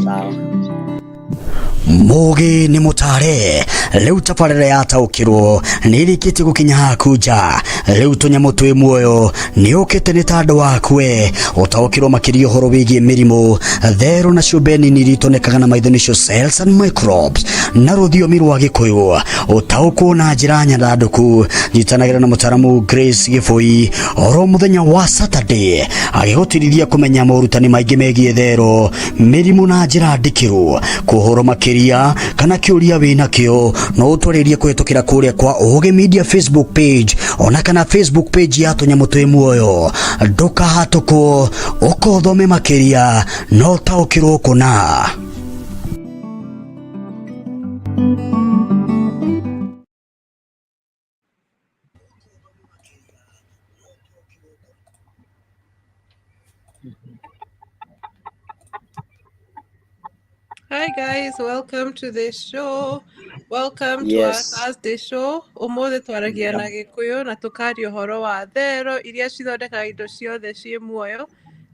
Sawa. Mũgĩ nĩ mũtare rĩu tabarĩra yataũkĩrwo nĩ ĩrĩkĩtie gũkinya haku nja. Rĩu tũnyamũ twĩ muoyo nĩ ũkĩte nĩ ta andũ akwe ũtaũkĩrwo makĩria ũhoro wĩgiĩ mĩrimũ, therũ na ciũmbe nini iria itonekaga na maitho, nĩcio cells and microbes na rũthiomi rwa Gĩkũyũ. Ũtaũkwo na njĩra nyandandũku. Nyitanagĩra na mũtaramu Grace Gĩbũi oro mũthenya wa Saturday agĩgũtirithia kũmenya morutani maingĩ megiĩ thero, mĩrimũ na njĩra ndikĩru. Kũhoro makĩria kana kĩũria wĩ nakĩo no ũtwarĩrie kũhĩtũkĩra kũrĩa kwa Ũgĩ Media Facebook page ona kana Facebook page ya tũnyamũ twĩ muoyo. Ndũkahatũkwo, ũkothome makĩria no ũtaũkĩrwo kũna. Hi guys, welcome to the show. Welcome to our Thursday show. Ũmũthĩ twaragia na Gĩkũyũ na tũkaria ũhoro wa thero iria cithondekaga indo ciothe ciĩ muoyo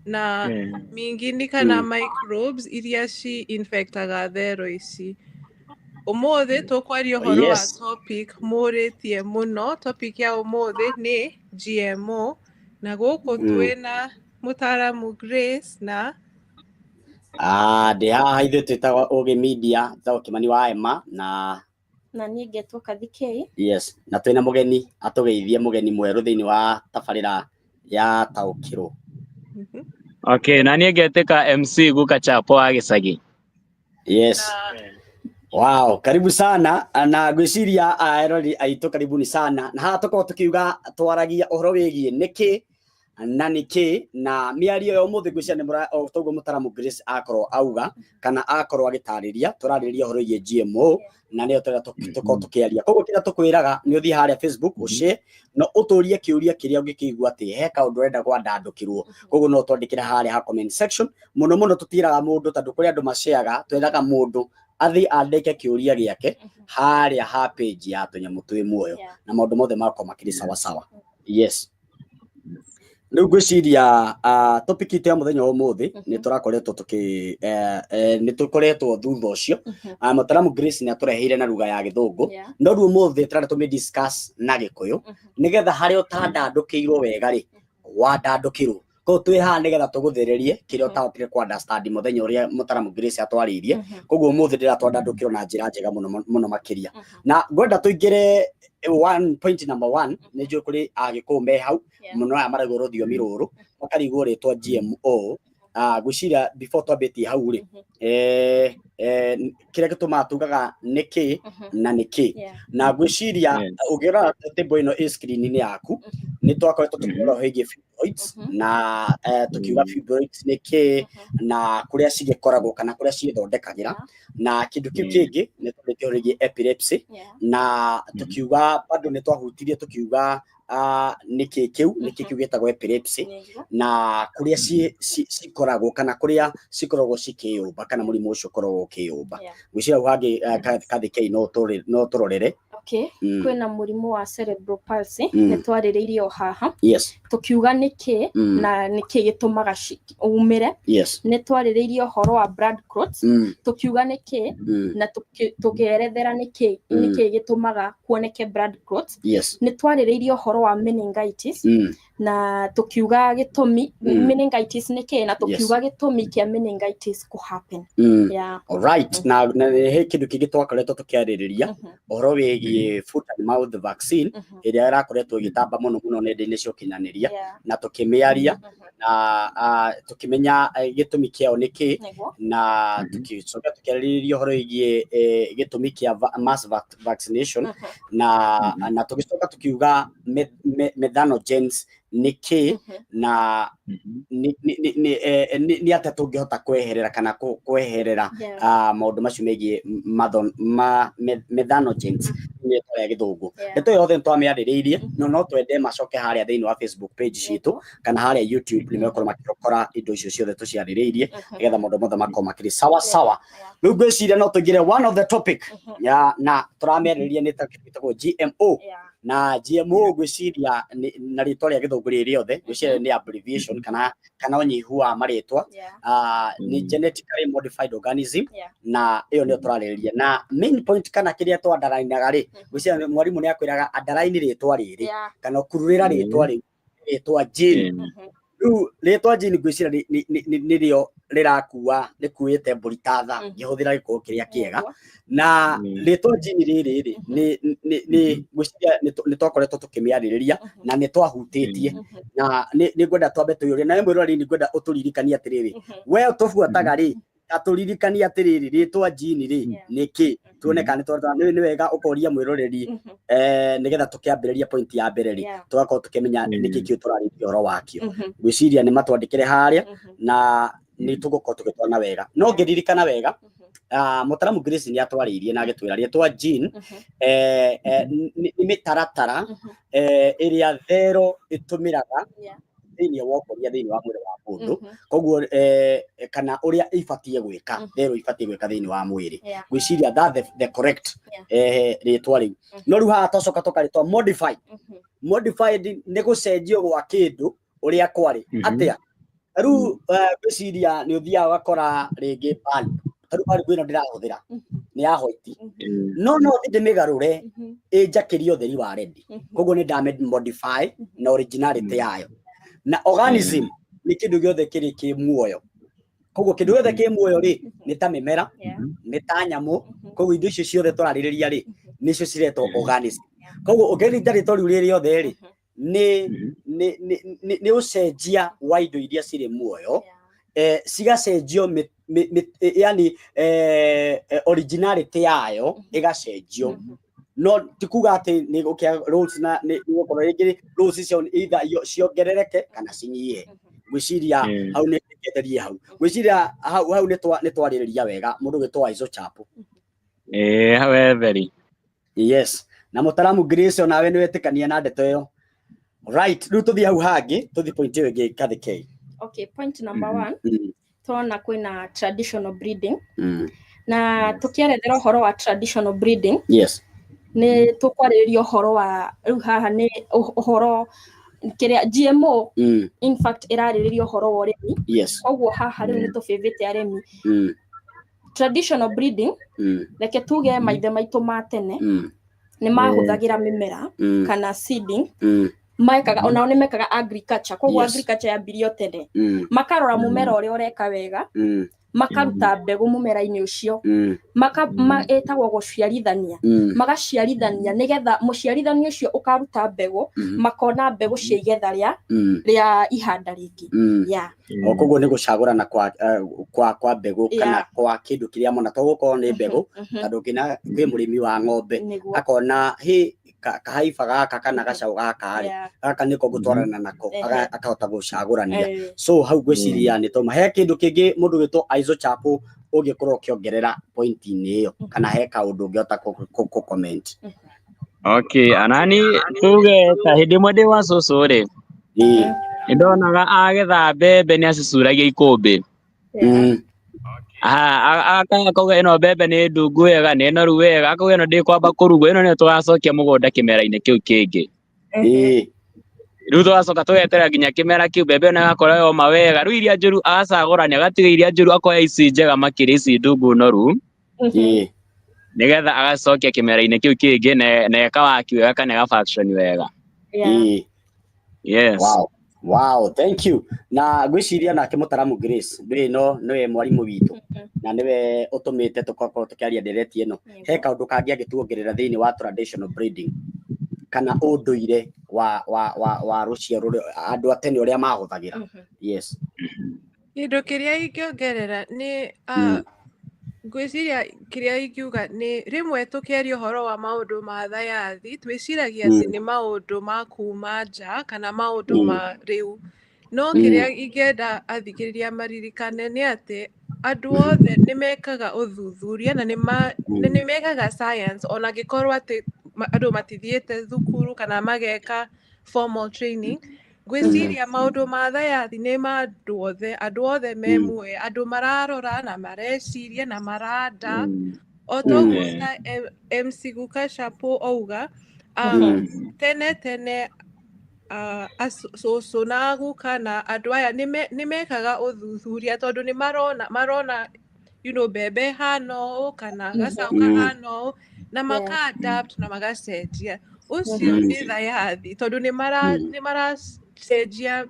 na mingini kana microbes iria ci infectaga thero ici. Ũmũthĩ tũkwaria ũhoro wa topic mũrĩtie mũno. Topic ya ũmũthĩ nĩ GMO na gũkũ twĩna mũtaramu Grace na Ah, ndĩ haha ithuĩ twĩtagwo Ũgĩ Media, njĩtagwo Kĩmani wa Emma na na niĩ ngetwo Kathikei. Yes, na twĩna mũgeni atũgeithie, mũgeni mwerũ thĩinĩ wa tabarĩra ya Taũkĩrwo. Okay, na niĩ ngetĩka MC Guka Chapo wa gĩcagi. Yes. Wow, karibu sana na ngwĩciria erori aitũ, karibuni sana. Na haha tũkorwo tũkiuga twaragia ũhoro wĩgiĩ nĩkĩ na nĩkĩ na mĩario ya ũmũthĩ. Ngwĩciria nĩ mũra o toguo mũtaramu Grace akorwo auga kana akorwo agĩtarĩria, tũrarĩrĩria ũhoro wĩgiĩ GMO na nĩyo tũrĩa tũkorwo tũkĩaria. Koguo kĩrĩa tũkwĩraga nĩ ũthiĩ harĩa Facebook ũshare no ũtũrie kĩũria kĩrĩa ũngĩkĩigua atĩ he kaũndũ ũrenda kwandandũkĩrwo. Koguo no ũtwandĩkĩre harĩa ha comment section. Mũno mũno tũtiraga mũndũ tondũ kũrĩ andũ maceaga, twethaga mũndũ athiĩ andĩke kĩũria gĩake harĩa ha page ya tũnyamũ twĩ muoyo na maũndũ mothe makorwo makĩrĩ sawa sawa. Yes, rĩu ngwĩciria topic itũ ya mũthenya wa ũmũthĩ nĩ tũrakoretwo tũkĩ nĩ tũkoretwo thutha ũcio mũtaramu Grace nĩ atũreheire na lugha ya Gĩthũngũ, no rĩu ũmũthĩ tũrenda tũmĩ discuss na Gĩkũyũ nĩgetha harĩa ũtandandũkĩirwo wega rĩ wandandũkĩrwo. Koguo twĩ haha nĩgetha tũgũthĩrĩrie kĩrĩa ũtahotire ku understand mũthenya ũrĩa mũtaramu Grace atwarĩirie. Koguo ũmũthĩ ndĩratwandandũkĩrwo na njĩra njega mũno mũno makĩria na ngwenda tũingĩre one point number one. Nĩ njũĩ kũrĩ Agĩkũyũ me hau mũno aya maraigua rũthiomi rũrũ makarigwo rĩtwa GMO. Ngwĩciria before twambĩtie hau rĩ, kĩrĩa gĩtũmaga tugaga nĩkĩ na nĩkĩ na ngwĩciria ũngĩrora table ĩno ĩ screen-inĩ yaku, nĩ twakoretwo tũkĩrora wĩgiĩ fibroids na tũkiuga fibroids nĩ kĩ na kũrĩa cigĩkoragwo kana kũrĩa ciĩthondekagĩra. Na kĩndũ kĩu kĩngĩ nĩ twarĩtie ũhoro wĩgiĩ epilepsy na tũkiuga bado nĩ twahutirie tũkiuga nĩkĩ kĩu nĩkĩ kĩu gĩtagwo epilepsy na kũrĩa cikoragwo kana kũrĩa cikoragwo cikĩyũmba kana mũrimũ ũcio ũkoragwo ũkĩyũmba. Ngwĩciria hau hangĩ Kathikei no tũrorere. Okay. Kwĩna mũrimũ wa cerebral palsy. Nĩ twarĩrĩirie o haha tũkiuga nĩkĩ na nĩkĩ gĩtũmaga umĩre. Nĩ twarĩrĩirie ũhoro wa blood clots, tũkiuga nĩkĩ na tũkĩerethera nĩkĩ nĩkĩ gĩtũmaga kuoneke blood clots. Nĩ twarĩrĩirie ũhoro wa meningitis na tũkiuga gĩtũmi meningitis nĩ kĩ na tũkiuga gĩtũmi kĩa meningitis kũ happen. Yeah. Alright, na he kĩndũ kĩngĩ twakoretwo tũkĩarĩrĩria ũhoro wĩgiĩ foot and mouth vaccine ĩrĩa ĩrakoretwo ĩgĩtamba mũno mũno nenda-inĩ cia ũkinyanĩria na tũkĩmĩaria na tũkĩmenya gĩtũmi kĩayo nĩ kĩ na tũkĩcoka tũkĩarĩrĩria ũhoro wĩgiĩ gĩtũmi kĩa mass vaccination na tũgĩcoka tũkiuga methanogens nĩ kĩ na nĩ atĩa tũngĩhota kweherera kana kweherera maũndũ macio megiĩ methanogens nĩ rĩtwa rĩa Gĩthũngũ. Ndeto yothe nĩ twamĩarĩrĩirie, no twende macoke harĩa thĩinĩ wa Facebook page citũ kana harĩa YouTube nĩ megũkorwo makĩrokora indo icio ciothe tũciarĩrĩirie nĩgetha maũndũ mothe makorwo makĩrĩ sawa sawa. Rĩu ngwĩciria no tũingĩre one of the topic ya na tũramĩarĩrĩria nĩ ta kĩndũ gĩtagwo GMO. Na GMO ngwĩciria na rĩtwa rĩa gĩthũngũ rĩrĩ rĩothe ngwĩciria nĩ abbreviation kana ũnyihu wa marĩtwa. Nĩ genetically modified organism. Na ĩyo nĩyo tũrarĩrĩria. Na main point kana kĩrĩa twandarainaga rĩ, ngwĩciria mwarimũ nĩ akwĩraga underline rĩtwa rĩrĩ kana kururĩra rĩtwa rĩu, rĩtwa gene. Rĩu rĩtwa gene ngwĩciria nĩrĩo rĩrakua rĩkuĩte mbũri ta tha ngĩhũthĩra gĩkũyũ kĩrĩa kĩega. Na rĩtwa gene rĩrĩ rĩ nĩ ngwĩciria nĩ twakoretwo tũkĩmĩarĩrĩria na nĩ twahutĩtie, na nĩ ngwenda twambe tũyũrie nawe mwĩroreri, nĩ ngwenda ũtũririkanie atĩrĩrĩ, we ũtũbuataga rĩ, atũririkanie atĩrĩrĩ, rĩtwa gene rĩ nĩ kĩ, tuone kana nĩ wega ũkoria mwĩroreri, nĩgetha tũkĩambĩrĩria point ya mbere rĩ, tũgakorwo tũkĩmenya nĩkĩ kĩu tũrarĩria ũhoro wakĩo. Ngwĩciria nĩ matwandĩkĩre harĩa na nĩ tũgũkorwo tũgĩtwana wega. No ngĩririkana wega, mũtaramu Grace nĩ atwarĩirie na agĩtwĩra rĩtwa gene nĩ mĩtaratara ĩrĩa thero ĩtũmĩraga thĩinĩ wa ũkũria thĩinĩ wa mwĩrĩ wa mũndũ, koguo kana ũrĩa ibatiĩ gwĩka, thero ibatiĩ gwĩka thĩinĩ wa mwĩrĩ. Ngwĩciria that the correct rĩtwa rĩu. No rĩu haha twacoka tũkarĩtwa modified. Modified nĩ gũcenjio gwa kĩndũ ũrĩa kwarĩ atĩa. Rĩu ngwĩciria nĩ ũthiaga ũgakora rĩngĩ bulb, ta rĩu bulb ĩno ndĩrahũthĩra nĩ ya white, no thiĩ ndĩmĩgarũre ĩnjakĩrie ũtheri wa red, koguo nĩ ndame modify na originality yayo. Na organism nĩ kĩndũ gĩothe kĩrĩ kĩ muoyo, koguo kĩndũ gĩothe kĩ muoyo rĩ, nĩ ta mĩmera, nĩ ta nyamũ, koguo indo icio ciothe tũrarĩrĩria rĩ, nĩcio ciretwo organism. Koguo ũngĩrinda rĩtwa rĩu rĩ rĩothe rĩ, nĩ ũcenjia wa indo iria cirĩ muoyo, cigacenjio, yani originality yayo ĩgacenjio. No ti kuga atĩ nĩ gũkĩa rules na nĩ gũkorwo rĩngĩ rules icio either ciongerereke kana cinyihe. Ngwĩciria hau nĩ ngetherie hau, ngwĩciria hau nĩ twarĩrĩria wega mũndũ gwĩtwo Aizo Chapo. Hau etheri. Yes, na mũtaramu Grace, onawe nĩ wetĩkania na ndeto ĩyo, right? Rĩu tũthiĩ hau hangĩ, tũthiĩ point ĩyo ĩngĩ, Kathy K. Okay, point number 1, tũrona kwĩna traditional breeding. Na tũkĩerethera ũhoro wa traditional breeding, nĩ tũkwarĩrĩria ũhoro wa rĩu haha nĩ ũhoro kĩrĩa GMO in fact ĩrarĩrĩria ũhoro wa ũrĩmi. Koguo haha rĩu nĩ tũbĩbĩte arĩmi. Traditional breeding, reke tuge maithe maitũ ma tene nĩ mahũthagĩra mĩmera kana seeding, mekaga onao nĩ mekaga agriculture, koguo agriculture yambirio tene, makarora mũmera ũrĩa ũreka wega, makaruta mbegũ mũmera-inĩ ũcio, maka ĩtagwo gũciarithania, magaciarithania nĩgetha mũciarithanio ũcio ũkaruta mbegũ, makona mbegũ cia igetha rĩa rĩa ihanda rĩngĩ. Yeah. O koguo nĩ gũcagũrana kwa mbegũ kana kwa kĩndũ kĩrĩa mona, to gũkorwo nĩ mbegũ, tondũ kĩna kwĩ mũrĩmi wa ng'ombe akona hĩ kahaiba gaka kana gacaũ gaka rĩ, gaka nĩko ngũtwarana nako, akahota gũcagũrania. So hau ngwĩciria nĩ toma he kĩndũ kĩngĩ mũndũ gwĩtwo Aizo Chapo ũngĩkorwo ũkĩongerera point-inĩ ĩyo, kana he kaũndũ ũngĩhota kũ comment. Okay, anani tuge ta hĩndĩ ĩmwe ndĩ wa cũcũ rĩ, nĩ ndonaga agetha mbembe nĩ acicuragia ikũmbĩ. Akauga ĩno mbembe nĩ ndungu wega, nĩ noru wega, akauga ĩno ndĩkwamba kũrugwo, ĩno nĩyo tũgacokia mũgũnda kĩmera-inĩ kĩu kĩngĩ. Rĩu tũgacoka tũgeterera nginya kĩmera kĩu mbembe ĩno ĩgakorwo yoma wega, rĩu iria njũru agacagũrania, agatiga iria njũru, akoya ici njega makĩria, ici ndungu noru, nĩgetha agacokia kĩmera-inĩ kĩu kĩngĩ na ĩkawaki wega kana ĩga function wega. Yes. Wow, thank you. Na ngwĩciria nake mũtaramu Grace, ndũĩ no nĩwe mwarimũ witũ na nĩwe ũtũmĩte tũkorwo tũkĩaria ndereti ĩno. He kaũndũ kangĩ angĩtuongerera thĩinĩ wa traditional breeding kana ũndũire wa rũciaro andũ a tene ũrĩa mahũthagĩra? Yes. Kĩndũ kĩrĩa ingĩongerera nĩ ngwĩciria kĩrĩa ingiuga nĩ rĩmwe tũkĩaria ũhoro wa maũndũ ma thayathi twĩciragia atĩ nĩ maũndũ ma kuma nja kana maũndũ ma rĩu, no kĩrĩa ingĩenda athikĩrĩria maririkane nĩ atĩ andũ othe nĩ mekaga ũthuthuria na nĩ mekaga science, ona angĩkorwo atĩ andũ matithiĩte thukuru kana mageka formal training. Ngwĩciria maũndũ ma thayathi nĩ ma andũ othe, andũ othe me muoyo, andũ mararora na mareciria na maranda o toguo ta MC Guka Chapo auga, Tene tene cũcũ na guka na andũ aya nĩ mekaga ũthuthuria tondũ nĩ marona mbembe ĩhana ũũ kana gacaũ kahana ũũ na maka adapt na magacenjia. Ũcio nĩ thayathi tondũ nĩ maracenjia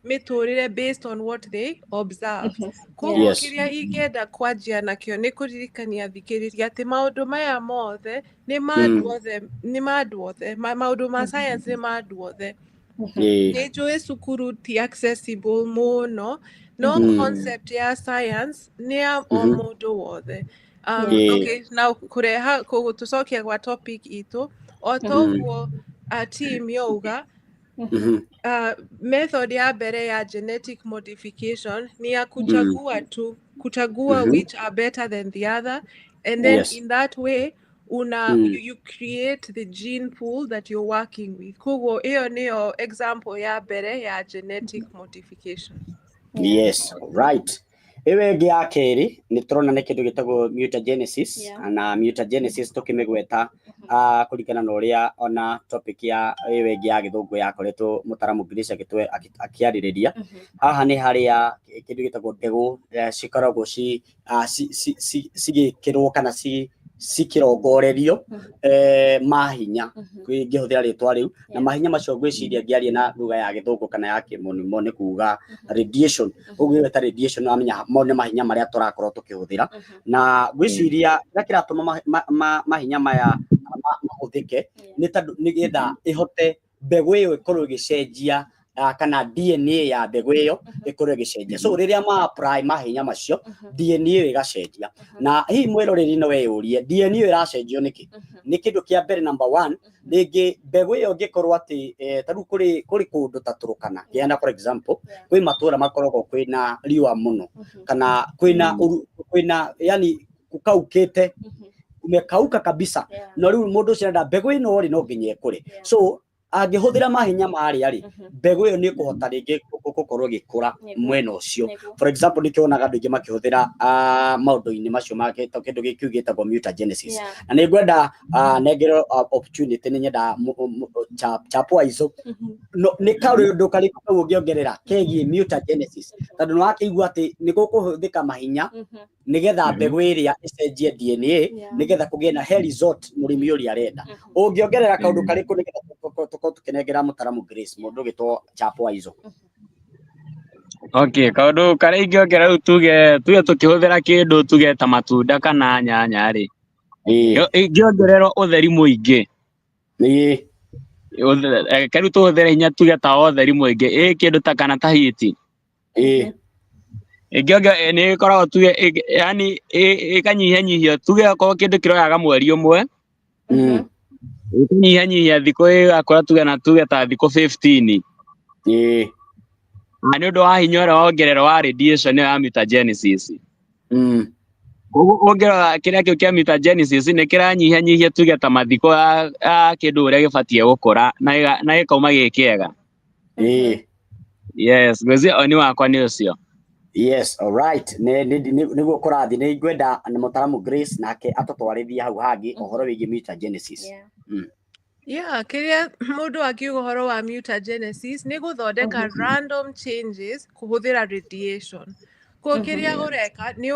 mĩtũrĩre based on what they observe. Koguo kĩrĩa ingĩenda kwanjia nakĩo nĩ kũririkania thikĩrĩria atĩ maũndũ maya mothe nĩ ma andũ othe, nĩ ma andũ othe, maũndũ ma science nĩ ma andũ othe. Nĩ njũĩ cukuru ti accessible mũno, no concept ya science nĩ ya o mũndũ wothe. Okay, now kũreha tũcokia gwa topic itũ o toguo team yauga, method ya mbere ya genetic modification ni ya kuchagua tu, kuchagua which are better than the other, and then in that way una you create the gene pool that you're working with. Koguo iyo niyo example ya mbere ya genetic modification. Yes, right. Ĩyo ĩngĩ ya kerĩ nĩ tũrona nĩ kĩndũ gĩtagwo mutagenesis. Na mutagenesis tũkĩmĩgweta kũringana na ũrĩa ona topic ya ĩyo ĩngĩ ya gĩthũngũ yakoretwo mũtaramu Grace akĩarĩrĩria. Haha nĩ harĩa kĩndũ gĩtagwo mbegũ cikoragwo cigĩkĩrwo kana cikĩrongorerio mahinya, ngĩhũthĩra rĩtwa rĩu, na mahinya macio ngwĩciria ngĩaria na lugha ya gĩthũngũ kana ya kĩmonimo nĩ kuga radiation. Ũngĩgweta radiation wamenya mau nĩ mahinya marĩa tũrakorwo tũkĩhũthĩra, na ngwĩciria kĩrĩa kĩratũma mahinya maya mahũthĩke nĩ tondũ nĩgetha ĩhote mbegũ ĩyo ĩkorwo ĩgĩcenjia, kana DNA ya mbegũ ĩyo ĩkorwo ĩgĩcenjia. So rĩrĩa ma apply mahinya macio, DNA ĩyo ĩgacenjia. Na hihi mwĩroreri no weyũrie, DNA ĩyo ĩracenjio nĩkĩ? Nĩ kĩndũ kĩa mbere, number one, rĩngĩ mbegũ ĩyo ĩngĩkorwo atĩ ta rĩu kũrĩ kũndũ ta Turkana, ngĩheana for example, kwĩ matũra makoragwo kwĩna riũa mũno, kana kwĩna kwĩna yani kukaukĩte, kumekauka kabisa. No rĩu mũndũ ũcio arenda mbegũ ĩno rĩ, no nginya ĩkũre. So angĩhũthĩra mahinya marĩa rĩ, mbegũ ĩyo nĩ ĩkũhota rĩngĩ gũkorwo ĩgĩkũra mwena ũcio. For example, nĩkĩo wonaga andũ aingĩ makĩhũthĩra maũndũ-inĩ macio ma kĩndũ gĩkĩ gĩtagwo mutagenesis. Na nĩ ngwenda nengerwo opportunity, nĩ nyenda chapwa ico. No, nĩ kaũndũ karĩkũ kau ũngĩongerera kegiĩ mutagenesis? Tondũ nĩ wakĩigua atĩ nĩ gũkũhũthĩka mahinya nĩgetha mbegũ ĩrĩa ĩcenjie DNA, nĩgetha kũgĩe na he result mũrĩmi ũrĩa arenda. Ũngĩongerera kaũndũ karĩkũ nĩgetha tũkorwo tũkĩnengera mũtaramu Grace, mũndũ ũgĩtwo chapwa ico? Okay, kaũndũ karĩa ingĩongerera rĩu, tuge tũkĩhũthĩra kĩndũ tuge ta matunda kana nyanya rĩ, ĩngĩongererwo ũtheri mũingĩ, reke rĩu tũhũthĩre hinya tuge ta ũtheri mũingĩ, ĩ kĩndũ ta kana ta heat, ĩngĩonge nĩ ĩkoragwo tuge yani ĩkanyihanyihio, tuge okorwo kĩndũ kĩroyaga mweri ũmwe, ĩkanyihanyihia thikũ, ĩgakora tuge na tuge ta thikũ 15. Na nĩ ũndũ wa hinya ũrĩa wongererwo wa radiation ĩyo ya mutagenesis. Koguo ũngĩrora kĩrĩa kĩu kĩa mutagenesis nĩ kĩranyihanyihia tuge ta mathikũ ya kĩndũ ũrĩa gĩbatiĩ gũkũra na gĩkauma gĩ kĩega. Yes, ngwĩciria oni wakwa nĩ ũcio. Yes, all right. Nĩguo kũrathiĩ, nĩ ngwenda nĩ mũtaramu Grace nake atũtwarithie hau hangĩ ũhoro wĩgiĩ mutagenesis. Yeah, kĩrĩa mũndũ akiuga ũhoro wa mutagenesis nĩ gũthondeka random changes kũhũthĩra radiation. Koguo kĩrĩa ũreka nĩ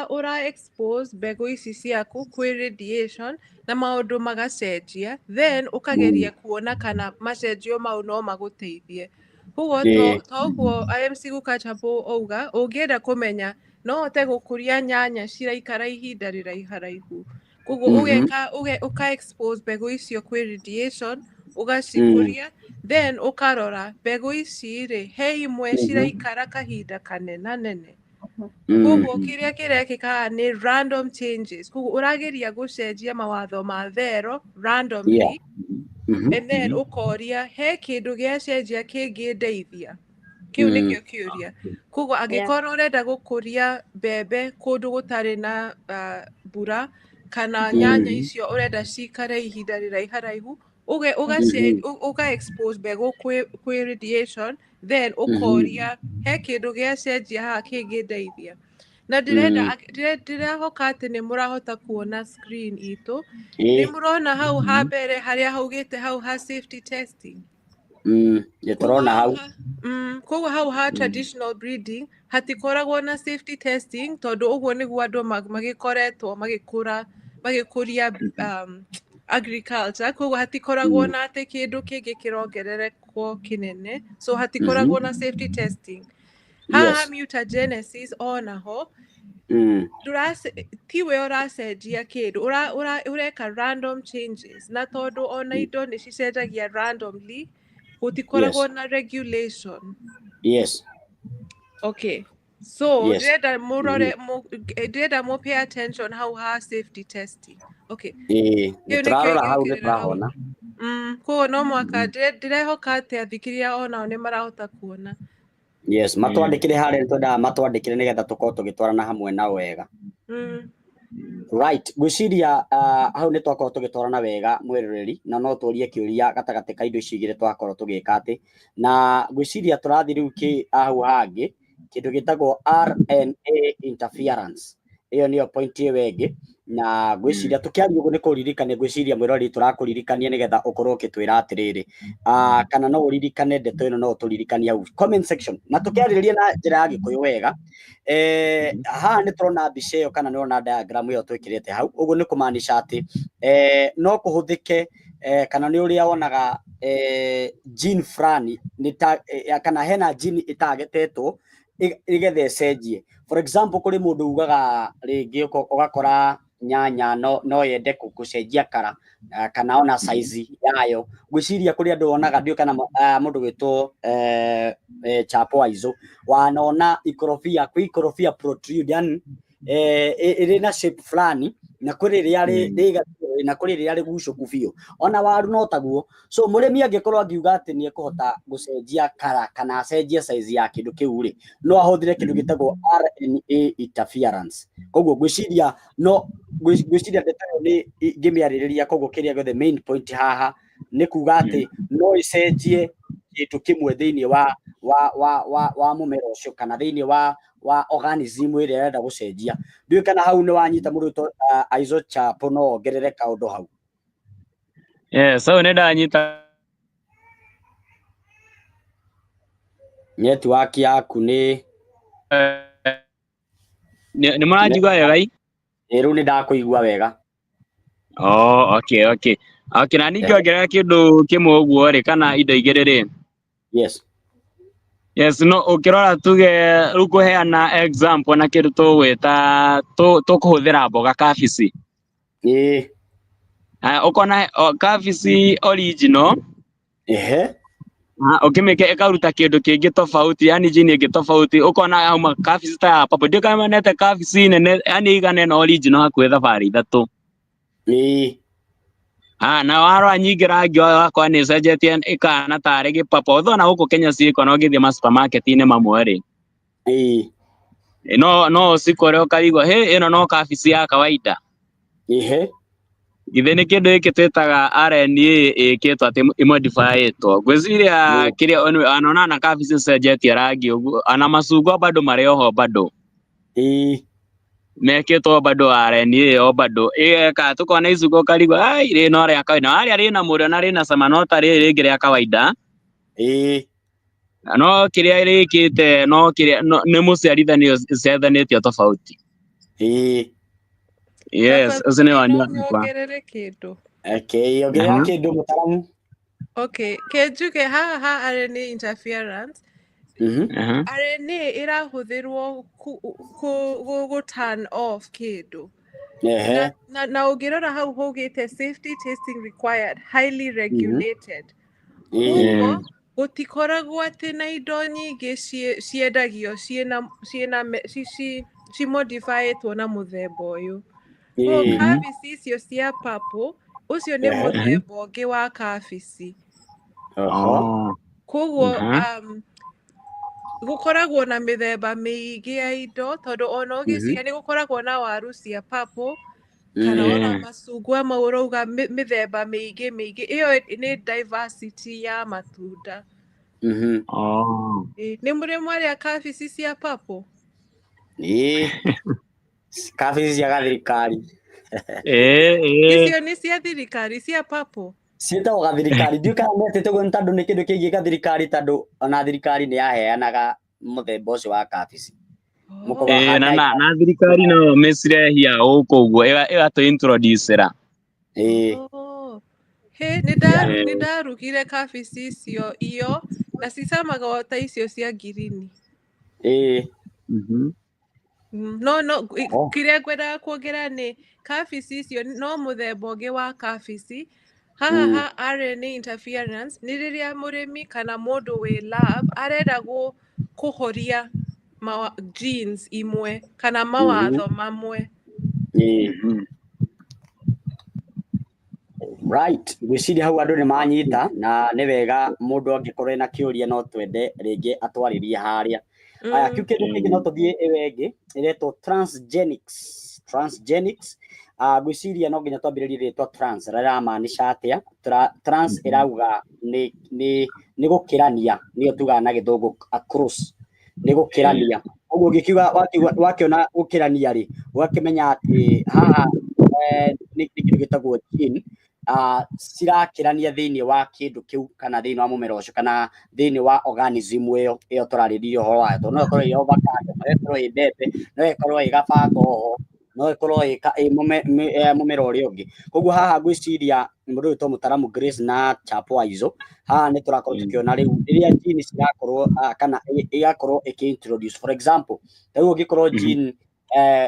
ũra expose mbegũ ici ciaku kwĩ radiation na maũndũ magacenjia, then ũkageria kuona kana macenjio mau no magũteithie. Koguo to ũguo IMC Gũkachapũ auga, ũngĩenda kũmenya no hote gũkũria nyanya ciraikara ihinda rĩraiharaihu. Koguo ũgeka ũka expose mbegũ icio kwĩ radiation, ũgacikũria, then ũkarora mbegũ ici rĩ, he imwe ciraikara kahinda kanenanene. Koguo kĩrĩa kĩrekĩka haha nĩ random changes. Koguo ũrageria gũcenjia mawatho ma thero randomly, and then ũkoria he kĩndũ gĩacenjia kĩngĩndeithia. Kĩu nĩkĩo kĩũria. Koguo angĩkorwo ũrenda gũkũria mbembe kũndũ gũtarĩ na mbura, kana nyanya icio ũrenda cikare ihinda rĩraiharaihu, ũga expose mbegũ kwĩ radiation, then ũkoria he kĩndũ gĩacenjia haha kĩngĩndeithia. Na ndĩrenda ndĩrehoka atĩ nĩ mũrahota kuona screen itũ. Nĩ mũrona hau ha mbere harĩa haugĩte hau ha safety testing. Nĩ tũrona hau. Koguo hau ha traditional breeding hatikoragwo na safety testing tondũ ũguo nĩguo andũ magĩkoretwo magĩkũra magĩkũria agriculture, koguo hatikoragwo na atĩ kĩndũ kĩngĩ kĩrongererekwo kĩnene, so hatikoragwo na safety testing. Haha mutagenesis onaho tiwe ũracenjia kĩndũ, ũreka random changes, na tondũ ona indo nĩ cicenjagia randomly gũtikoragwo na regulation. Okay, so ndĩrenda mũrore, ndĩrenda mũ pay attention hau ha safety testing. Okay. Ĩĩ, nĩ tũrarora hau, nĩ tũrahona. Koguo no mũhaka ndĩrehoka atĩ athikĩrĩria onao nĩ marahota kuona. Yes, matwandĩkĩre harĩa twendaga matwandĩkĩre nĩgetha tũkorwo tũgĩtwarana hamwe nao wega. Right, ngwĩciria hau nĩ twakorwo tũgĩtwarana wega mwĩroreri, na no tũrie kĩũria gatagatĩ ka indo ici igĩrĩ twakorwo tũgĩka atĩ, na ngwĩciria tũrathiĩ rĩu kĩ hau hangĩ kĩndũ gĩtagwo RNA interference. Ĩyo nĩyo point ĩyo ĩngĩ, na ngwĩciria tũkĩaria ũguo nĩ kũririkania, ngwĩciria mwĩroreri tũrakũririkania nĩgetha ũkorwo ũkĩtwĩra atĩrĩrĩ, kana no ũririkane ndeto ĩno, no ũtũririkanie hau comment section, na tũkĩarĩrĩria na njĩra ya Gĩkũyũ wega. Haha nĩ tũrona mbica ĩyo kana nĩ ũrona diagram ĩyo twĩkĩrĩte hau, ũguo nĩ kũmaanisha atĩ no kũhũthĩke kana nĩ ũrĩa wonaga gene fulani nĩ ta kana hena gene ĩtagetetwo nĩgetha ĩcenjie. For example, kũrĩ mũndũ ugaga rĩngĩ ũgakora nyanya no yende gũcenjia kara kana ona size yayo. Ngwĩciria kũrĩ andũ wonaga, ndiũĩ kana mũndũ gwĩtwo Chapo Aizo wanona ikorobia, kwĩ ikorobia protrude, yani ĩrĩ na shape fulani, na kũrĩ rĩrĩa rĩ na kũrĩ rĩrĩa rĩgucũku biũ. Ona waru no taguo. So mũrĩmi angĩkorwo angiuga atĩ nĩ ekũhota gũcenjia kara kana acenjie size ya kĩndũ kĩu rĩ, no ahũthĩre kĩndũ gĩtagwo RNA interference. Koguo ngwĩciria no ngwĩciria ndeto ĩyo nĩ ingĩmĩarĩrĩria. Koguo kĩrĩa gĩothe main point haha nĩ kuga atĩ no ĩcenjie kĩndũ kĩmwe thĩinĩ wa mũmera ũcio kana thĩinĩ wa organism ĩrĩa ĩrenda gũcenjia. Ndiũĩ kana hau nĩ wanyita mũndũ wĩtwo Aizo Chapo, no ongerere kaũndũ hau. Yes, hau nĩ ndanyita. Network yaku nĩ Nĩ mũranjigua wega i? Ĩ, rĩu nĩ ndakũigua wega. Oh, okay. Okay, na ningĩ ongerera kĩndũ kĩmwe ũguo rĩ, kana indo igĩrĩ rĩ. Yes. Yes, no ũkĩrora tuge rĩu kũheana example na kĩndũ tũgwĩta tũkũhũthĩra mboga kabici. Ũkona kabici original. Ũkĩmĩke ĩkaruta kĩndũ kĩngĩ tofauti, yani gene ĩngĩ tofauti, ũkona yauma kabici ta ya purple. Ndiũĩ kana nĩwonete kabici nene, yani ĩigana ĩno original hakuhĩ thabarĩ ithatũ. Na warora nyingĩ rangi wayo wakwa nĩ ĩcenjetie ĩkahana tarĩ gĩpapa. Although na gũkũ Kenya ciĩko na ũngĩthiĩ ma supermarket-inĩ mamwe rĩ. No ũcikore ũkarigwo, hĩ, ĩno no kabici ya kawaida. Githĩ nĩ kĩndũ gĩkĩ twĩtaga RNA ĩkĩtwo atĩ ĩmodifyĩtwo. Ngwĩciria kĩrĩa ona na kabici ĩcenjetie rangi ũguo, ona macungwa bado marĩ oho bado. Mekĩtwo bado RNA o bado. Ĩgeka tũkona icungwa ũkarigwo, ai, rĩrĩ no rĩa kawaida. Warĩa rĩna mũrĩo na rĩna cama no ta rĩrĩ rĩngĩ rĩa kawaida. No kĩrĩa rĩkĩte no kĩrĩa nĩ mũciarithanio ũciarithanĩtio tofauti. Yes, ũcio nĩ woni No wakwa. nyongerere kĩndũ. Okay, ongerera kĩndũ mũtaramu. Okay, kĩnjuge haha ha RNA interference. RNA ĩrahũthĩrwo ku turn off kĩndũ. Na ũngĩrora hau haugĩte safety testing required, highly regulated. Koguo gũtikoragwo atĩ na indo nyingĩ ciendagio ciĩna cimodifyĩtwo na mũthemba ũyũ. Koguo kabici icio cia purple, ũcio nĩ mũthemba ũngĩ wa kabici. Koguo gũkoragwo na mĩthemba mĩingĩ ya indo tondũ ona ũgĩciria nĩ gũkoragwo na waru cia purple kana ona macungwa mau ũrauga mĩthemba mĩingĩ mĩingĩ, ĩyo nĩ diversity ya matunda. Nĩ mũrĩ mwarĩa kabici cia purple? Ĩĩ. Kabici cia gathirikari. Ĩĩ, ĩĩ. Icio nĩ cia thirikari cia purple. Ciĩtagwo gathirikari. Ndiũĩ kana metĩte ũguo nĩ tondũ nĩ kĩndũ kĩgiĩ gathirikari, tondũ ona thirikari nĩ yaheanaga mũthemba ũcio wa kabici. Mũkorwo Ĩĩ, na handa na na thirikari no mĩcirehia gũkũ ũguo ĩgatũ introduce-ra. Ĩĩ. Oh. Hĩ, nĩ ndarugire kabici icio iyo na cicamaga o ta icio cia ngirini. Ĩĩ. No no kĩrĩa ngwendaga kuongerera nĩ kabici icio no mũthemba ũngĩ wa kabici. Haha ha RNA interference nĩ rĩrĩa mũrĩmi kana mũndũ wĩ lab arenda kũhoria genes imwe kana mawatho mamwe. Ĩĩ. Right, ngwĩciria hau andũ nĩ manyita na nĩ wega mũndũ angĩkorwo ena kĩũria no twende rĩngĩ atwarĩrie harĩa. Aya, kĩu kĩndũ kĩngĩ no tũthiĩ ĩyo ĩngĩ ĩretwo transgenics. Transgenics, ngwĩciria no nginya twambĩrĩrie rĩtwa trans rĩramaanisha atĩa? Trans ĩrauga nĩ gũkĩrania, nĩyo tugaga na gĩthũngũ across, nĩ gũkĩrania. Ũguo ũngĩkiuga wakĩona gũkĩrania rĩ, ũgakĩmenya atĩ haha nĩ kĩndũ gĩtagwo gene, cirakĩrania thĩinĩ wa kĩndũ kĩu kana thĩinĩ wa mũmera ũcio kana thĩinĩ wa organism ĩyo ĩyo tũrarĩrĩria ũhoro wayo. Tondũ no ĩkorwo ĩ avocado, no ĩkorwo ĩ mbembe, no ĩkorwo ĩ gabanga hoho, no ĩkorwo ĩ mũmera ũrĩa ũngĩ. Koguo haha ngwĩciria mũndũ ũyũ wĩtwo mũtaramu Grace na Chapo Aizo, haha nĩ tũrakorwo tũkĩona rĩu rĩrĩa gene cirakorwo, kana ĩgakorwo ĩkĩ introduce. For example, ta rĩu ũngĩkorwo gene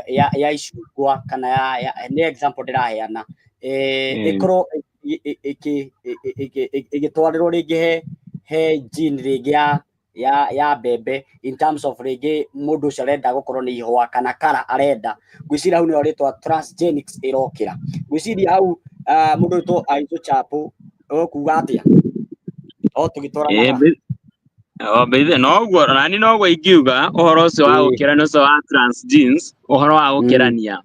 ya icungwa kana ya nĩ example ndĩraheana, ĩkorwo ĩgĩtwarĩrwo rĩngĩ he gene rĩngĩ ya mbembe in terms of rĩngĩ mũndũ ũcio arenda gũkorwo nĩ ihũa kana kara arenda. Ngwĩciria hau nĩho rĩtwa transgenics ĩrokĩra. Ngwĩciria hau mũndũ wĩtwo Aizo Chapo ũkuga atĩa? O tũgĩtwaranaga. O bethe noguo nani noguo ingiuga ũhoro ũcio wa gũkĩrania ũcio wa transgenes, ũhoro wa gũkĩrania.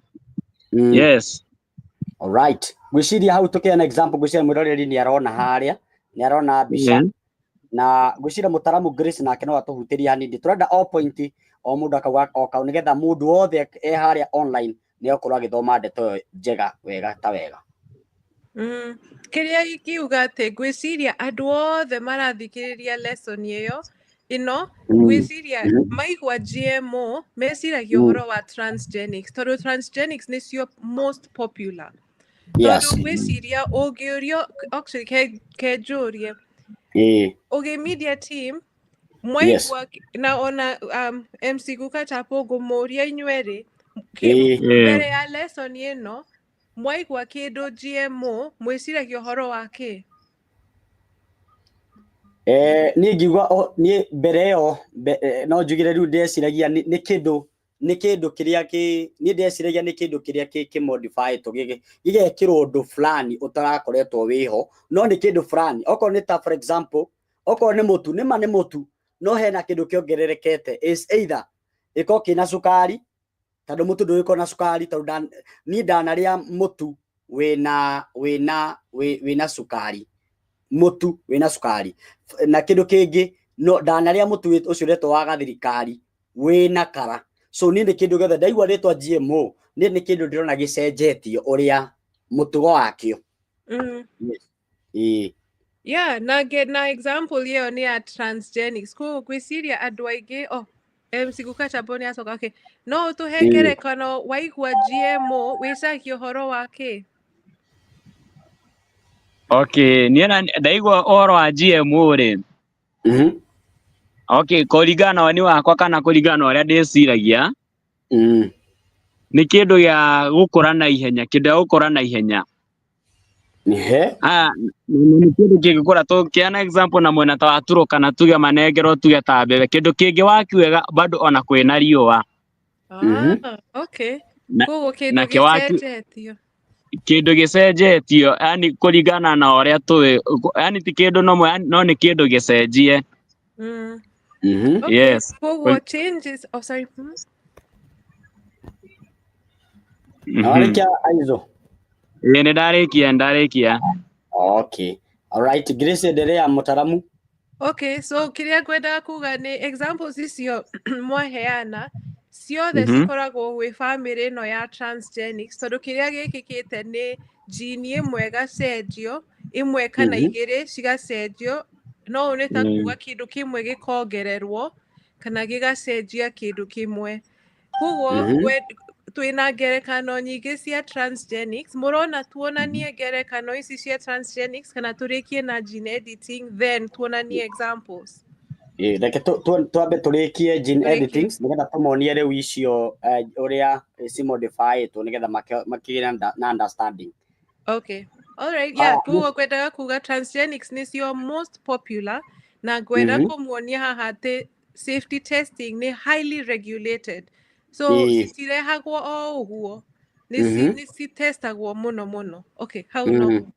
Yes. All right. Ngwĩciria hau tũkĩheana example, ngwĩciria mwĩroreri nĩ arona harĩa, nĩ arona mbica. Na ngwĩciria mũtaramu Grace nake no atũhutĩrie hanini. Tũrenda o point o mũndũ akauga o kau nĩgetha mũndũ wothe e harĩa online nĩ akorwo agĩthoma ndeto ĩyo njega wega ta wega. Kĩrĩa ingiuga atĩ ngwĩciria andũ othe marathikĩrĩria lesson ĩyo ĩno, ngwĩciria maigua GMO meciragia ũhoro wa transgenics, tondũ transgenics nĩcio most popular. Tondũ ngwĩciria ũngĩũrio, actually ke njũrie, Ũgĩ media team mwaigua na ona MC Guka Chapo ngũmũria inyuerĩ, mbere ya lesson ĩno mwaigua kĩndũ GMO mwĩciragia ũhoro wa kĩ? Niĩ ngiuga niĩ mbere ĩyo no njugire rĩu ndeciragia nĩ kĩndũ, nĩ kĩndũ kĩrĩa kĩ, niĩ ndeciragia nĩ kĩndũ kĩrĩa kĩ modify tũ, gĩgekĩrwo ũndũ fulani ũtarakoretwo wĩho, no nĩ kĩndũ fulani. Okorwo nĩ ta for example, okorwo nĩ mũtu, nĩ ma nĩ mũtu, no hena kĩndũ kĩongererekete. Is either ĩkorwo kĩna cukari, tondũ mũtu ndũgĩkorwo na cukari, tondũ niĩ ndanarĩa mũtu wĩna cukari, mũtu wĩna cukari. Na kĩndũ kĩngĩ, no ndanarĩa mũtu ũcio ũretwo wa gathirikari wĩna kara. So niĩ nĩ kĩndũ gĩothe ndaigua rĩtwa GMO, niĩ nĩ kĩndũ ndĩrona gĩcenjetio ũrĩa mũtugo wakĩo. Yes. Ĩĩ. Yeah, na na example ĩyo nĩ ya transgenics. Koguo ngwĩciria andũ aingĩ, oh, MC Guka Chapo nĩ acoka, okay. No ũtũhe ngerekano waigua GMO wĩcagie ũhoro wa kĩ? Okay, niĩ na ndaigua ũhoro wa GMO rĩ. Okay, kũringana na woni wakwa kana kũringana na ũrĩa ndĩciragia, nĩ kĩndũ gĩa gũkũra na ihenya, kĩndũ gĩa gũkũra na ihenya. Nĩ kĩndũ kĩngĩkũra, tũkĩheana example na mwena ta wa Turkana tuge manengerwo tuge ta mbembe, kĩndũ kĩngĩ waki wega bado ona kwĩna riũa. Okay. Koguo kĩndũ Na kĩwaki gĩcenjetio. Kĩndũ gĩcenjetio, yani kũringana na ũrĩa tũĩ, yani ti kĩndũ no, no nĩ kĩndũ gĩcenjie. Okay. Yes. Koguo changes, oh sorry. Na warĩkia Aizo? Ĩĩ, nĩ ndarĩkia, ndarĩkia. Okay. All right, Grace endelea mũtaramu. Okay, so kĩrĩa ngwendaga kuga nĩ examples icio mwaheana Ciothe cikoragwo gwĩ bamĩrĩ ĩno ya transgenics, tondũ kĩrĩa gĩkĩkĩte nĩ gene ĩmwe ĩgacenjio, ĩmwe kana igĩrĩ cigacenjio, no ũũ nĩ ta kuga kĩndũ kĩmwe gĩkongererwo kana gĩgacenjia kĩndũ kĩmwe. Koguo twĩna ngerekano nyingĩ cia transgenics. Mũrona tuonanie ngerekano ici cia transgenics kana tũrĩkie na gene editing, then tuonanie examples? Ĩ, reke twambe tũrĩkie gene Tũrĩkie. editing nĩgetha tũmonie rĩu icio ũrĩa cimodifyĩtwo nĩgetha makĩgĩe na understanding. Okay. All right. Yeah, Ah, koguo ngwendaga kuga transgenics nĩcio most popular, na ngwenda kũmuonia haha atĩ safety testing nĩ highly regulated. So citirehagwo o ũguo. Nĩ nĩ citestagwo mũno mũno. Okay, hau no.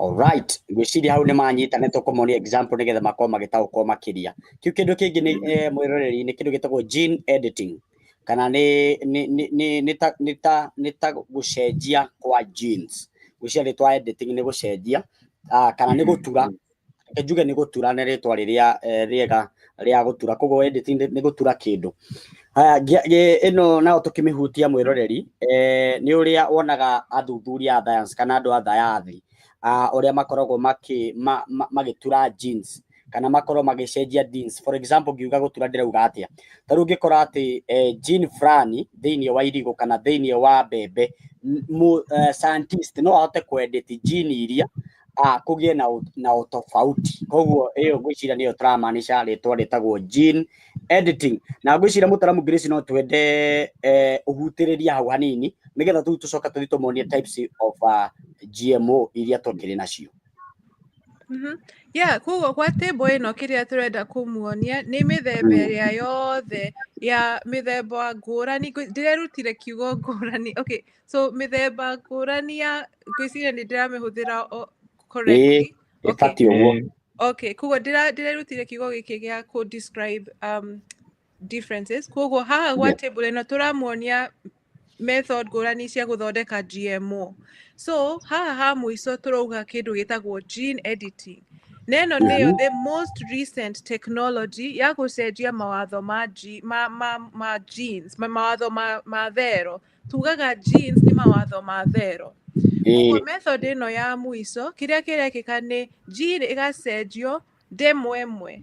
Alright, ngwĩciria hau nĩ manyita, nĩ tũkũmonia example nĩgetha makorwo magĩtaũkwo makĩria. Kĩu kĩndũ kĩngĩ nĩ mwĩroreri, nĩ kĩndũ gĩtagwo gene editing, kana nĩ ta gũcenjia kwa genes. Ngwĩciria rĩtwa editing nĩ gũcenjia, kana nĩ gũtura. Reke njuge nĩ gũtura, nĩ rĩtwa rĩrĩa rĩega rĩa gũtura. Koguo editing nĩ gũtura kĩndũ. Haya, ĩno nayo tũkĩmĩhutia, mwĩroreri, nĩ ũrĩa wonaga athuthuria a science kana andũ a thayathi, ũrĩa makoragwo magĩtura genes kana makorwo magĩcenjia genes. For example, ngiuga gũtura ndĩrauga atĩa? Ta rĩu ũngĩkora atĩ gene fulani thĩinĩ wa irigũ kana thĩinĩ wa mbembe, scientist no ahote kũedit gene iria kũgĩe na ũtofauti. Koguo ĩyo ngwĩciria nĩyo tũramaanisha rĩtwa rĩtagwo gene editing. Na ngwĩciria mũtaramu Grace no twende ũhutĩrĩrie hau hanini nĩgetha tũu tũcoka tũthiĩ tũmonie types of GMO iria tũkĩrĩ nacio. Yeah, koguo kwa table ĩno kĩrĩa tũrenda kũmuonia nĩ mĩthemba ĩrĩa yothe ya mĩthemba ngũrani. Ndĩrerutire kiugo ngũrani. Okay, so mĩthemba ngũrani ya, ngwĩciria nĩ ndĩramĩhũthĩra correctly. Okay. Ĩbatiĩ ũguo. Okay, koguo ndĩrerutire kiugo gĩkĩ gĩa kũ describe differences. Koguo haha gwa table ĩno tũramuonia method ngũrani cia gũthondeka GMO. So haha ha mũico tũrauga kĩndũ gĩtagwo gene editing. Na ĩno nĩyo the most recent technology ya gũcenjia mawatho ma, G, ma, ma, ma genes, ma mawatho ma thero. Tugaga genes nĩ mawatho ma thero. Koguo method ĩno ya mũico, kĩrĩa kĩrekĩka nĩ gene ĩgacenjio ndemwa ĩmwe,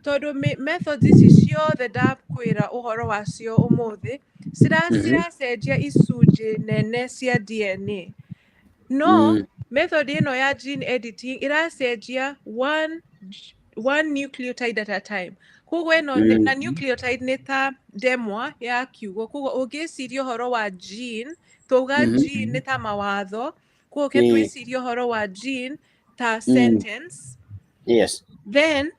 tondũ methods ici ciothe ndakwĩra ũhoro wacio ũmũthĩ ciracenjia icunjĩ nene cia DNA, no method ĩno ya gene editing ĩracenjia one nucleotide at a time. Koguo ĩno na nucleotide nĩ ta ndemwa ya kiugo. Koguo ũngĩciria ũhoro wa gene, twauga gene nĩ ta mawatho, koguo ke twĩcirie ũhoro wa gene ta sentence. Then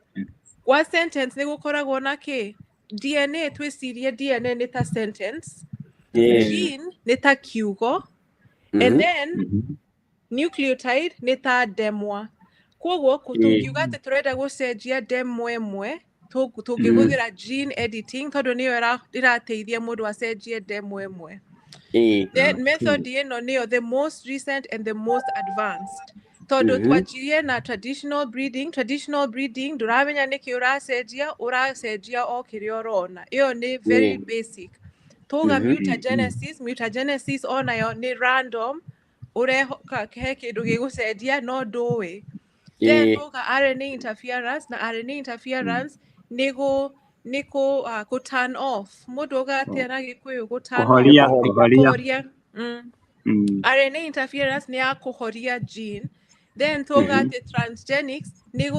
kwa sentence nĩ gũkoragwo na kĩ? DNA. Twĩcirie DNA nĩ ta sentence, gene nĩ ta kiugo, and then nucleotide nĩ ta ndemwa. Koguo tũngiuga atĩ tũrenda gũcenjia ndemwa ĩmwe, tũngĩhũthĩra gene editing, tondũ nĩyo ĩrateithia mũndũ acenjie ndemwa ĩmwe. Then method ĩno nĩyo the most recent and the most advanced, tondũ twanjirie na traditional breeding. Traditional breeding ndũramenya nĩkĩ ũracenjia, ũracenjia o kĩrĩa ũrona. Ĩyo nĩ very basic. Tuga mutagenesis. Mutagenesis onayo nĩ random, ũrehoka he kĩndũ gĩgũcenjia no ndũĩ. Then tuga RNA interference, na RNA interference nĩ kũ turn off. Mũndũ auga atĩa na Gĩkũyũ, gũ turn off? Kũhoria. Kũhoria. Kũhoria. Kũhoria. RNA interference nĩ ya kũhoria gene. Then tuga atĩ transgenics nĩ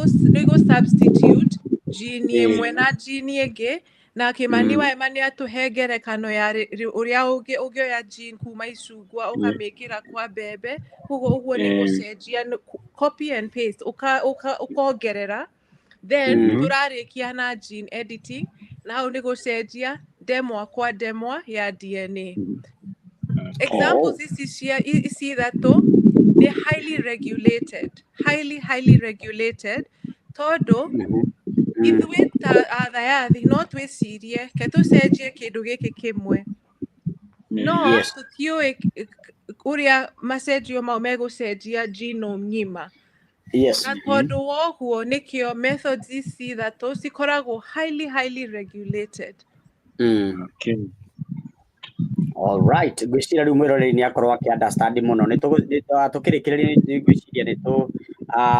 gũ substitute gene ĩmwe na gene ĩngĩ, na Kĩmani Waema nĩ atũhe ngerekano ya ũrĩa ũngĩoya gene kuma icungwa ũkamĩkĩra kwa mbembe. Koguo ũguo nĩ gũcenjia, copy and paste, ũkongerera. Then tũrarĩkia na gene editing, na hau nĩ gũcenjia ndemwa kwa ndemwa ya DNA. Examples ici cia ici ithatũ nĩ highly regulated, highly highly regulated, tondũ ithuĩ ta athayathi no twĩcirie ke tũcenjie kĩndũ gĩkĩ kĩmwe, no tũtiũĩ ũrĩa macenjio mau megũcenjia genome ng'ima. Na tondũ wa ũguo nĩkĩo methods ici ithatũ cikoragwo highly highly regulated. Okay. All right, ngwĩciria rĩu mwĩroreri nĩ akorwo akĩ understand mũno. Nĩ tũkĩrĩkĩrĩria nĩ ngwĩciria nĩ tũ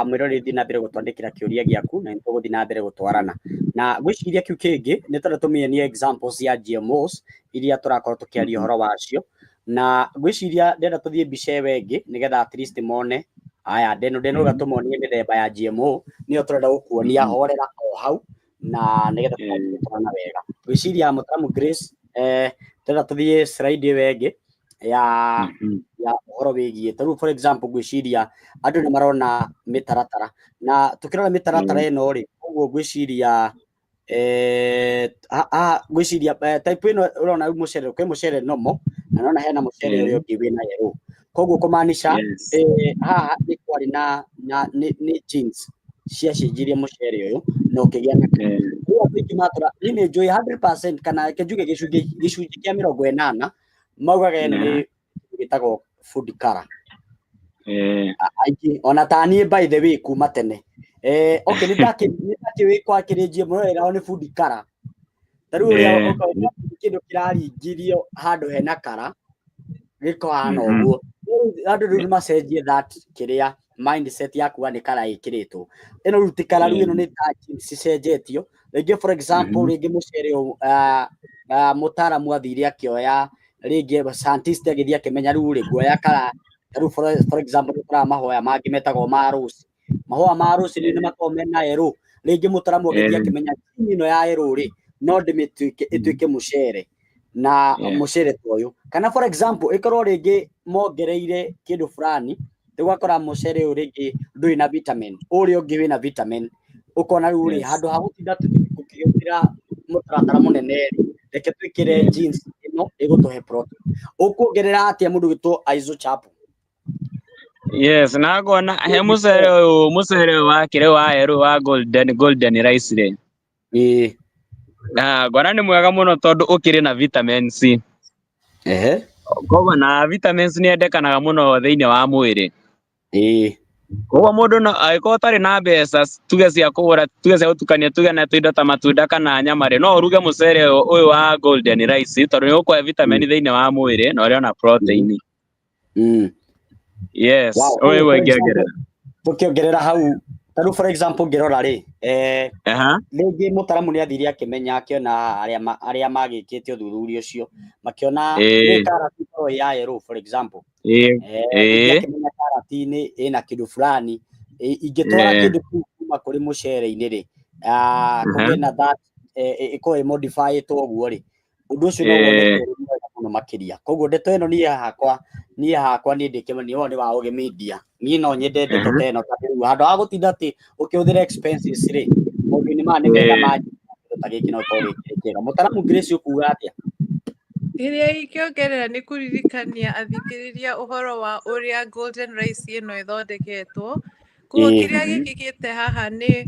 mwĩroreri thiĩ na mbere gũtwandĩkĩra kĩũria gĩaku na nĩ tũgũthiĩ na mbere gũtwarana. Na ngwĩciria kĩu kĩngĩ nĩ tondũ tũmĩonie examples ya GMOs iria tũrakorwo tũkĩaria ũhoro wacio. Na ngwĩciria ndĩrenda tũthiĩ mbica ĩyo ĩngĩ nĩgetha at least mone aya ndeno tũmonie mĩthemba ya GMO nĩyo tũrenda gũkuonia horera o hau na nĩgetha tũkorwo wega. Ngwĩciria mũtaramu Grace tũrenda tũthiĩ slide ĩyo ĩngĩ ya ya ũhoro wĩgiĩ ta rĩu for example ngwĩciria andũ nĩ marona mĩtaratara na tũkĩrora mĩtaratara ĩno rĩ ũguo ngwĩciria ngwĩciria type ĩno ũrona rĩu mũcere kwĩ mũcere normal na nona hena mũcere ũrĩa ũngĩ wĩna yellow koguo kũmaanisha haha nĩ kwarĩ na nĩ genes ciacenjirie mũcere ũyũ na ũkĩgĩa na rĩu andũ aingĩ matũra niĩ nĩ njũĩ 100% kana reke njuge gĩcunjĩ kĩa 80 maugaga ĩno nĩ gĩtagwo food color. Aingĩ ona ta niĩ by the way kuma tene okay nĩ ndakĩũĩ kwakĩrĩ GMO ĩragwo nĩ food color ta rĩu ũrĩa ũkauga kĩndũ kĩraringirio handũ hena kara gĩkahana ũguo. Andũ rĩu nĩmacenjie that kĩrĩa mindset ya kuga nĩ kara ĩkĩrĩtwo ĩno rĩu ti kara rĩu ĩno nĩ ta genes cicenjetio rĩngĩ for example rĩngĩ mũcere ũyũ mũtaaramu athire akĩoya rĩngĩ scientist agĩthiĩ akĩmenya rĩu rĩ nguoya kara ta rĩu for example nĩ tũraga mahoya mangĩ metagwo ma rose mahũa ma rose nĩ makoragwo mena yellow rĩngĩ mũtaaramu agĩthiĩ akĩmenya gene ĩno ya yellow rĩ no ndĩmĩtuĩke ĩtuĩke mũcere na mũcere ta ũyũ kana for example ĩkorwo rĩngĩ mongereire kĩndũ fulani rĩu ũgakora mũcere ũyũ rĩngĩ ndũrĩ na vitamin ũrĩa ũngĩ wĩna vitamin ũkona rĩu rĩ handũ ha gũtinda tũkĩhũthĩra mũtaratara mũnene rĩ reke twĩkĩre genes ĩno ĩgũtũhe protein. Ũkuongerera atĩa mũndũ gwĩtwo Aizo Chapo? Yes, na ngona he mũcere ũyũ wa kĩrĩ wa yellow wa golden rice rĩ. Na ngona nĩ mwega mũno tondũ ũkĩrĩ na vitamin C. Koguo na vitamin C nĩ yendekanaga mũno thĩinĩ wa mwĩrĩ. Koguo mũndũ no angĩkorwo ũtarĩ na mbeca tuge cia kũgũra tuge cia gũtukania tuge na tũindo ta matunda kana nyama rĩ no ũruge mũcere ũyũ wa golden rice tondũ nĩ ũgũkũhe vitamin thĩinĩ wa mwĩrĩ na ũrĩo na protein. Yes, ũyũ nĩguo ingĩongerera. Tũkĩongerera hau ta rĩu for example ngĩrora rĩ rĩngĩ mũtaramu nĩ athire akĩmenya akĩona arĩa magĩkĩte ũthuthuria ũcio makĩona nĩ karati ĩkorwo ĩ ya yellow for example akĩmenya karati-inĩ ĩna kĩndũ fulani ingĩtwara kĩndũ kĩu kuma kũrĩ mũcere-inĩ rĩ kũgĩe na that ĩkorwo ĩ modified ũguo rĩ ũndũ ũcio no woneke ũrĩ mwega mũno makĩria. Koguo ndeto ĩno niĩ hakwa niĩ ndĩkĩmenya ũyũ nĩ wa Ũgĩ Media niĩ no nyende ndeto ta ĩno tondũ rĩu handũ ha gũtinda atĩ ũkĩhũthĩra expenses rĩ maũndũ-inĩ maya nĩ mega ma kĩndũ ta gĩkĩ no gĩkorwo gĩ kĩega. Mũtaramu Grace ũkuga atĩa? Kĩrĩa ingĩongerera nĩ kũririkania athikĩrĩria ũhoro wa ũrĩa golden rice ĩno ĩthondeketwo. Koguo kĩrĩa gĩkĩkĩte haha nĩ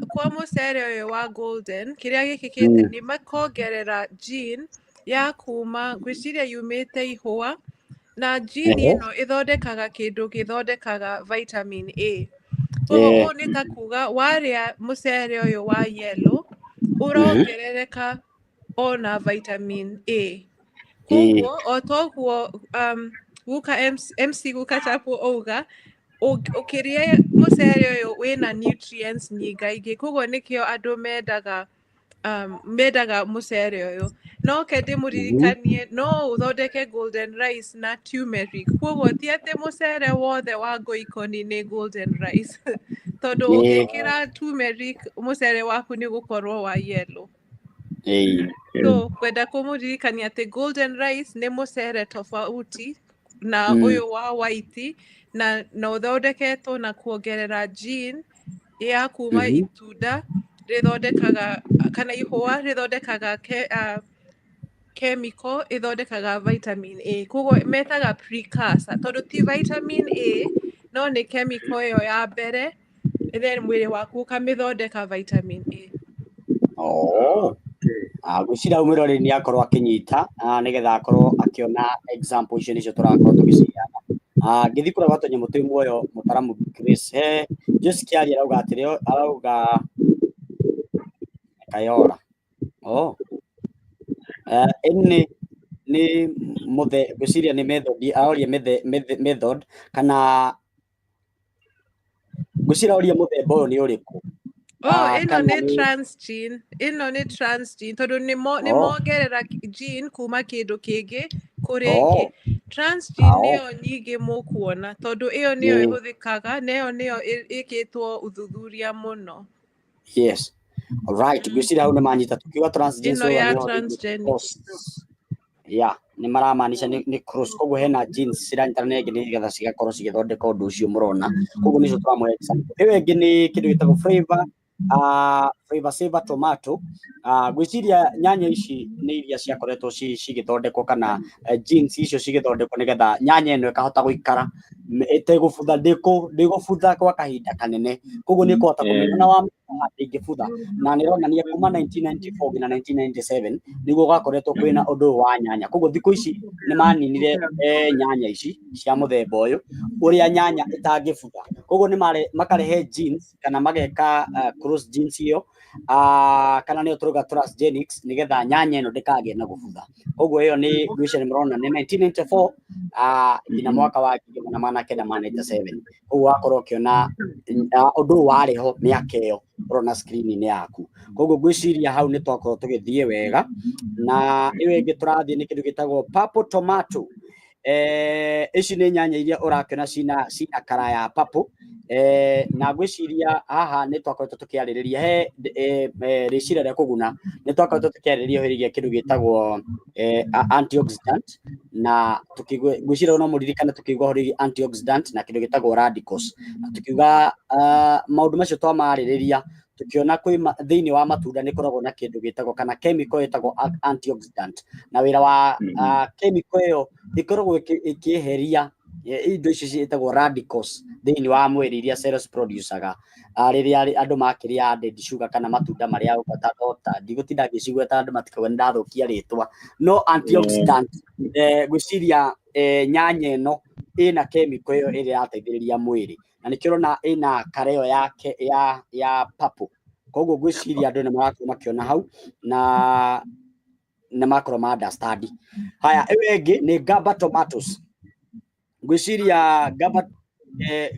kwa mũcere ũyũ wa golden kĩrĩa gĩkĩkĩte nĩ makongerera gene ya kuma ngwĩciria yumĩte ihũa na gene ĩno ĩthondekaga kĩndũ gĩthondekaga vitamin A. Koguo ũũ nĩ ta kuga warĩa mũcere ũyũ wa yellow ũrongerereka ona vitamin A. Koguo o toguo guka MC Guka Chapo auga ũkĩrĩa mũcere ũyũ wĩna nutrients nyingaingĩ koguo nĩkĩo andũ mendaga mũcere ũyũ. No ke ndĩmũririkanie no ũthondeke golden rice na turmeric koguo ti atĩ mũcere wothe wa ngoikoni nĩ golden rice tondũ ũngĩkĩra turmeric mũcere waku nĩ ũgũkorwo wa yellow. So kwenda kũmũririkania atĩ golden rice nĩ mũcere tofauti na ũyũ wa white na ũthondeketwo na kuongerera gene ya kuma itunda rĩthondekaga kana ihũa rĩthondekaga chemical ĩthondekaga vitamin A. Koguo metaga precursor tondũ ti vitamin A no nĩ chemical ĩyo ya mbere then mwĩrĩ waku ũkamĩthondeka vitamin A. Ngwĩciria hau mwĩroreri nĩ akorwo akĩnyita nĩgetha akorwo akĩona example icio nĩcio tũrakorwo tũgĩciheana. Ngĩthiĩ kũrĩa gwa tũnyamũ twĩ muoyo mũtaramu Grace he Joyce Kĩaria arauga atĩrĩ arauga Kayora. Ĩnĩ nĩ mũthe ngwĩciria nĩ method, aroria method kana ngwĩciria aroria mũthemba ũyũ nĩ ũrĩkũ. Oh, ĩno kana nĩ transgene. Ĩno nĩ transgene tondũ nĩ nĩ mongerera gene kuma kĩndũ kĩngĩ kũrĩ ĩngĩ. Transgene nĩyo nyingĩ mũkuona tondũ ĩyo nĩyo ĩhũthĩkaga na ĩyo nĩyo ĩkĩtwo ũthuthuria mũno. Yes. Alright, ngwĩciria hau nĩ manyita tukiuga transgene Ĩno ya transgenic. Yeah, nĩ maramaanisha nĩ cross, koguo hena genes ciranyitana na ĩngĩ nĩgetha cigakorwo cigĩthondeka ũndũ ũcio mũrona. Koguo nĩcio tũramũhe example. Ĩyo ĩngĩ nĩ kĩndũ gĩtagwo flavor, flavor saver tomato. Ngwĩciria nyanya ici nĩ iria ciakoretwo cigĩthondekwo kana genes icio cigĩthondekwo nĩgetha nyanya ĩno ĩkahota gũikara ĩtegũbutha, ndĩgũbutha kwa kahinda kanene, koguo nĩ ĩkũhota kũmenya na wa ndĩngĩbutha, na nĩ ĩronania kuma 1994 nginya 1997 nĩguo gwakoretwo kwĩna ũndũ ũyũ wa nyanya. Koguo thikũ ici nĩ maninire nyanya ici cia mũthemba ũyũ ũrĩa nyanya ĩtangĩbutha, koguo nĩ makarehe genes kana mageka cross genes ĩyo, kana nĩyo tũrauga transgenics, nĩgetha nyanya ĩno ndĩkagĩe na gũbutha. Koguo ĩyo nĩ ngwĩciria nĩ mũrona nĩ 1994 nginya mwaka wa 1997. Koguo wakorwo ũkĩona ũndũ ũyũ warĩ ho mĩaka ĩyo ũrona screen-inĩ yaku. Koguo ngwĩciria hau nĩ twakorwo tũgĩthiĩ wega. Na ĩyo ĩngĩ tũrathiĩ nĩ kĩndũ gĩtagwo purple tomato. Ici nĩ nyanya iria ũrakĩona cina kara ya purple. Na ngwĩciria haha nĩ twakoretwo tũkĩarĩrĩria he rĩciria rĩa kũguna, nĩ twakoretwo tũkĩarĩrĩria ũhoro wĩgiĩ kĩndũ gĩtagwo antioxidant, na ngwĩciria no mũririkane tũkiuga ũhoro wĩgiĩ antioxidant na kĩndũ gĩtagwo radicals, na tũkiuga maũndũ macio twamarĩrĩria tukiona kwĩ thĩinĩ wa matunda nĩ koragwo na kĩndũ gĩtagwo kana chemical ĩtagwo antioxidant, na wĩra wa chemical ĩyo ĩkoragwo ĩkĩeheria indo icio ciĩtagwo radicals thĩinĩ wa mwĩrĩ iria cells producaga rĩrĩa andũ makĩrĩa added sugar kana matunda marĩa ũgweta ta ndigũtinda ngĩcigweta andũ matikauge nĩ ndathũkia rĩtwa, no antioxidant ngwĩciria nyanya ĩno ĩna chemical ĩyo ĩrĩa ĩrateithĩrĩria mwĩrĩ, na nĩkĩo ũrona ĩna kara ĩyo yake ya purple. Koguo ngwĩciria andũ nĩ marakorwo makĩona hau na nĩ makorwo ma understand. Haya, ĩyo ĩngĩ nĩ gaba tomatoes. Ngwĩciria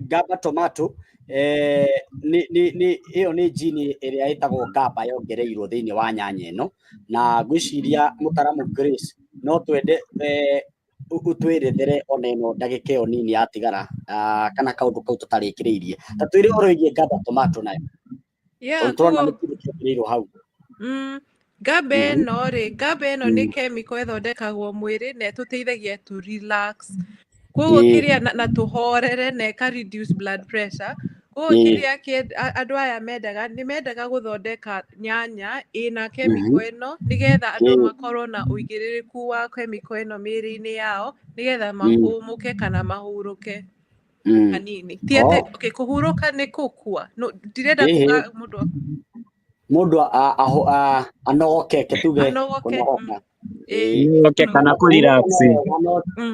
gaba tomato nĩ ĩyo nĩ gene ĩrĩa ĩtagwo gaba yongereirwo thĩinĩ wa nyanya ĩno, na ngwĩciria mũtaramu Grace no twende ũtwĩrethere ona ĩno ndagĩka ĩyo nini yatigara, kana kaũndũ kau tũtarĩkĩrĩirie, ta twĩre ũhoro wĩgiĩ gaba tomato nayo. Yeah, tũrona nĩ kĩndũ kĩongereirwo hau. Gaba ĩno rĩ, gaba ĩno nĩ chemical ĩthondekagwo mwĩrĩ na ĩtũteithagia to relax. Koguo kĩrĩa na tũhorere na ĩka reduce blood pressure. Koguo kĩrĩa andũ aya mendaga nĩ mendaga gũthondeka nyanya ĩna chemical ĩno nĩgetha andũ makorwo na ũigĩrĩrĩku wa chemical ĩno mĩĩrĩ-inĩ yao nĩgetha mahũmũke kana mahurũke hanini. Ti atĩ okay, kũhurũka nĩ kũkua. No, ndirenda kuga mũndũ mũndũ anogoke, tuge anogoke. Kũnogoka. Okay, kana kũ relax.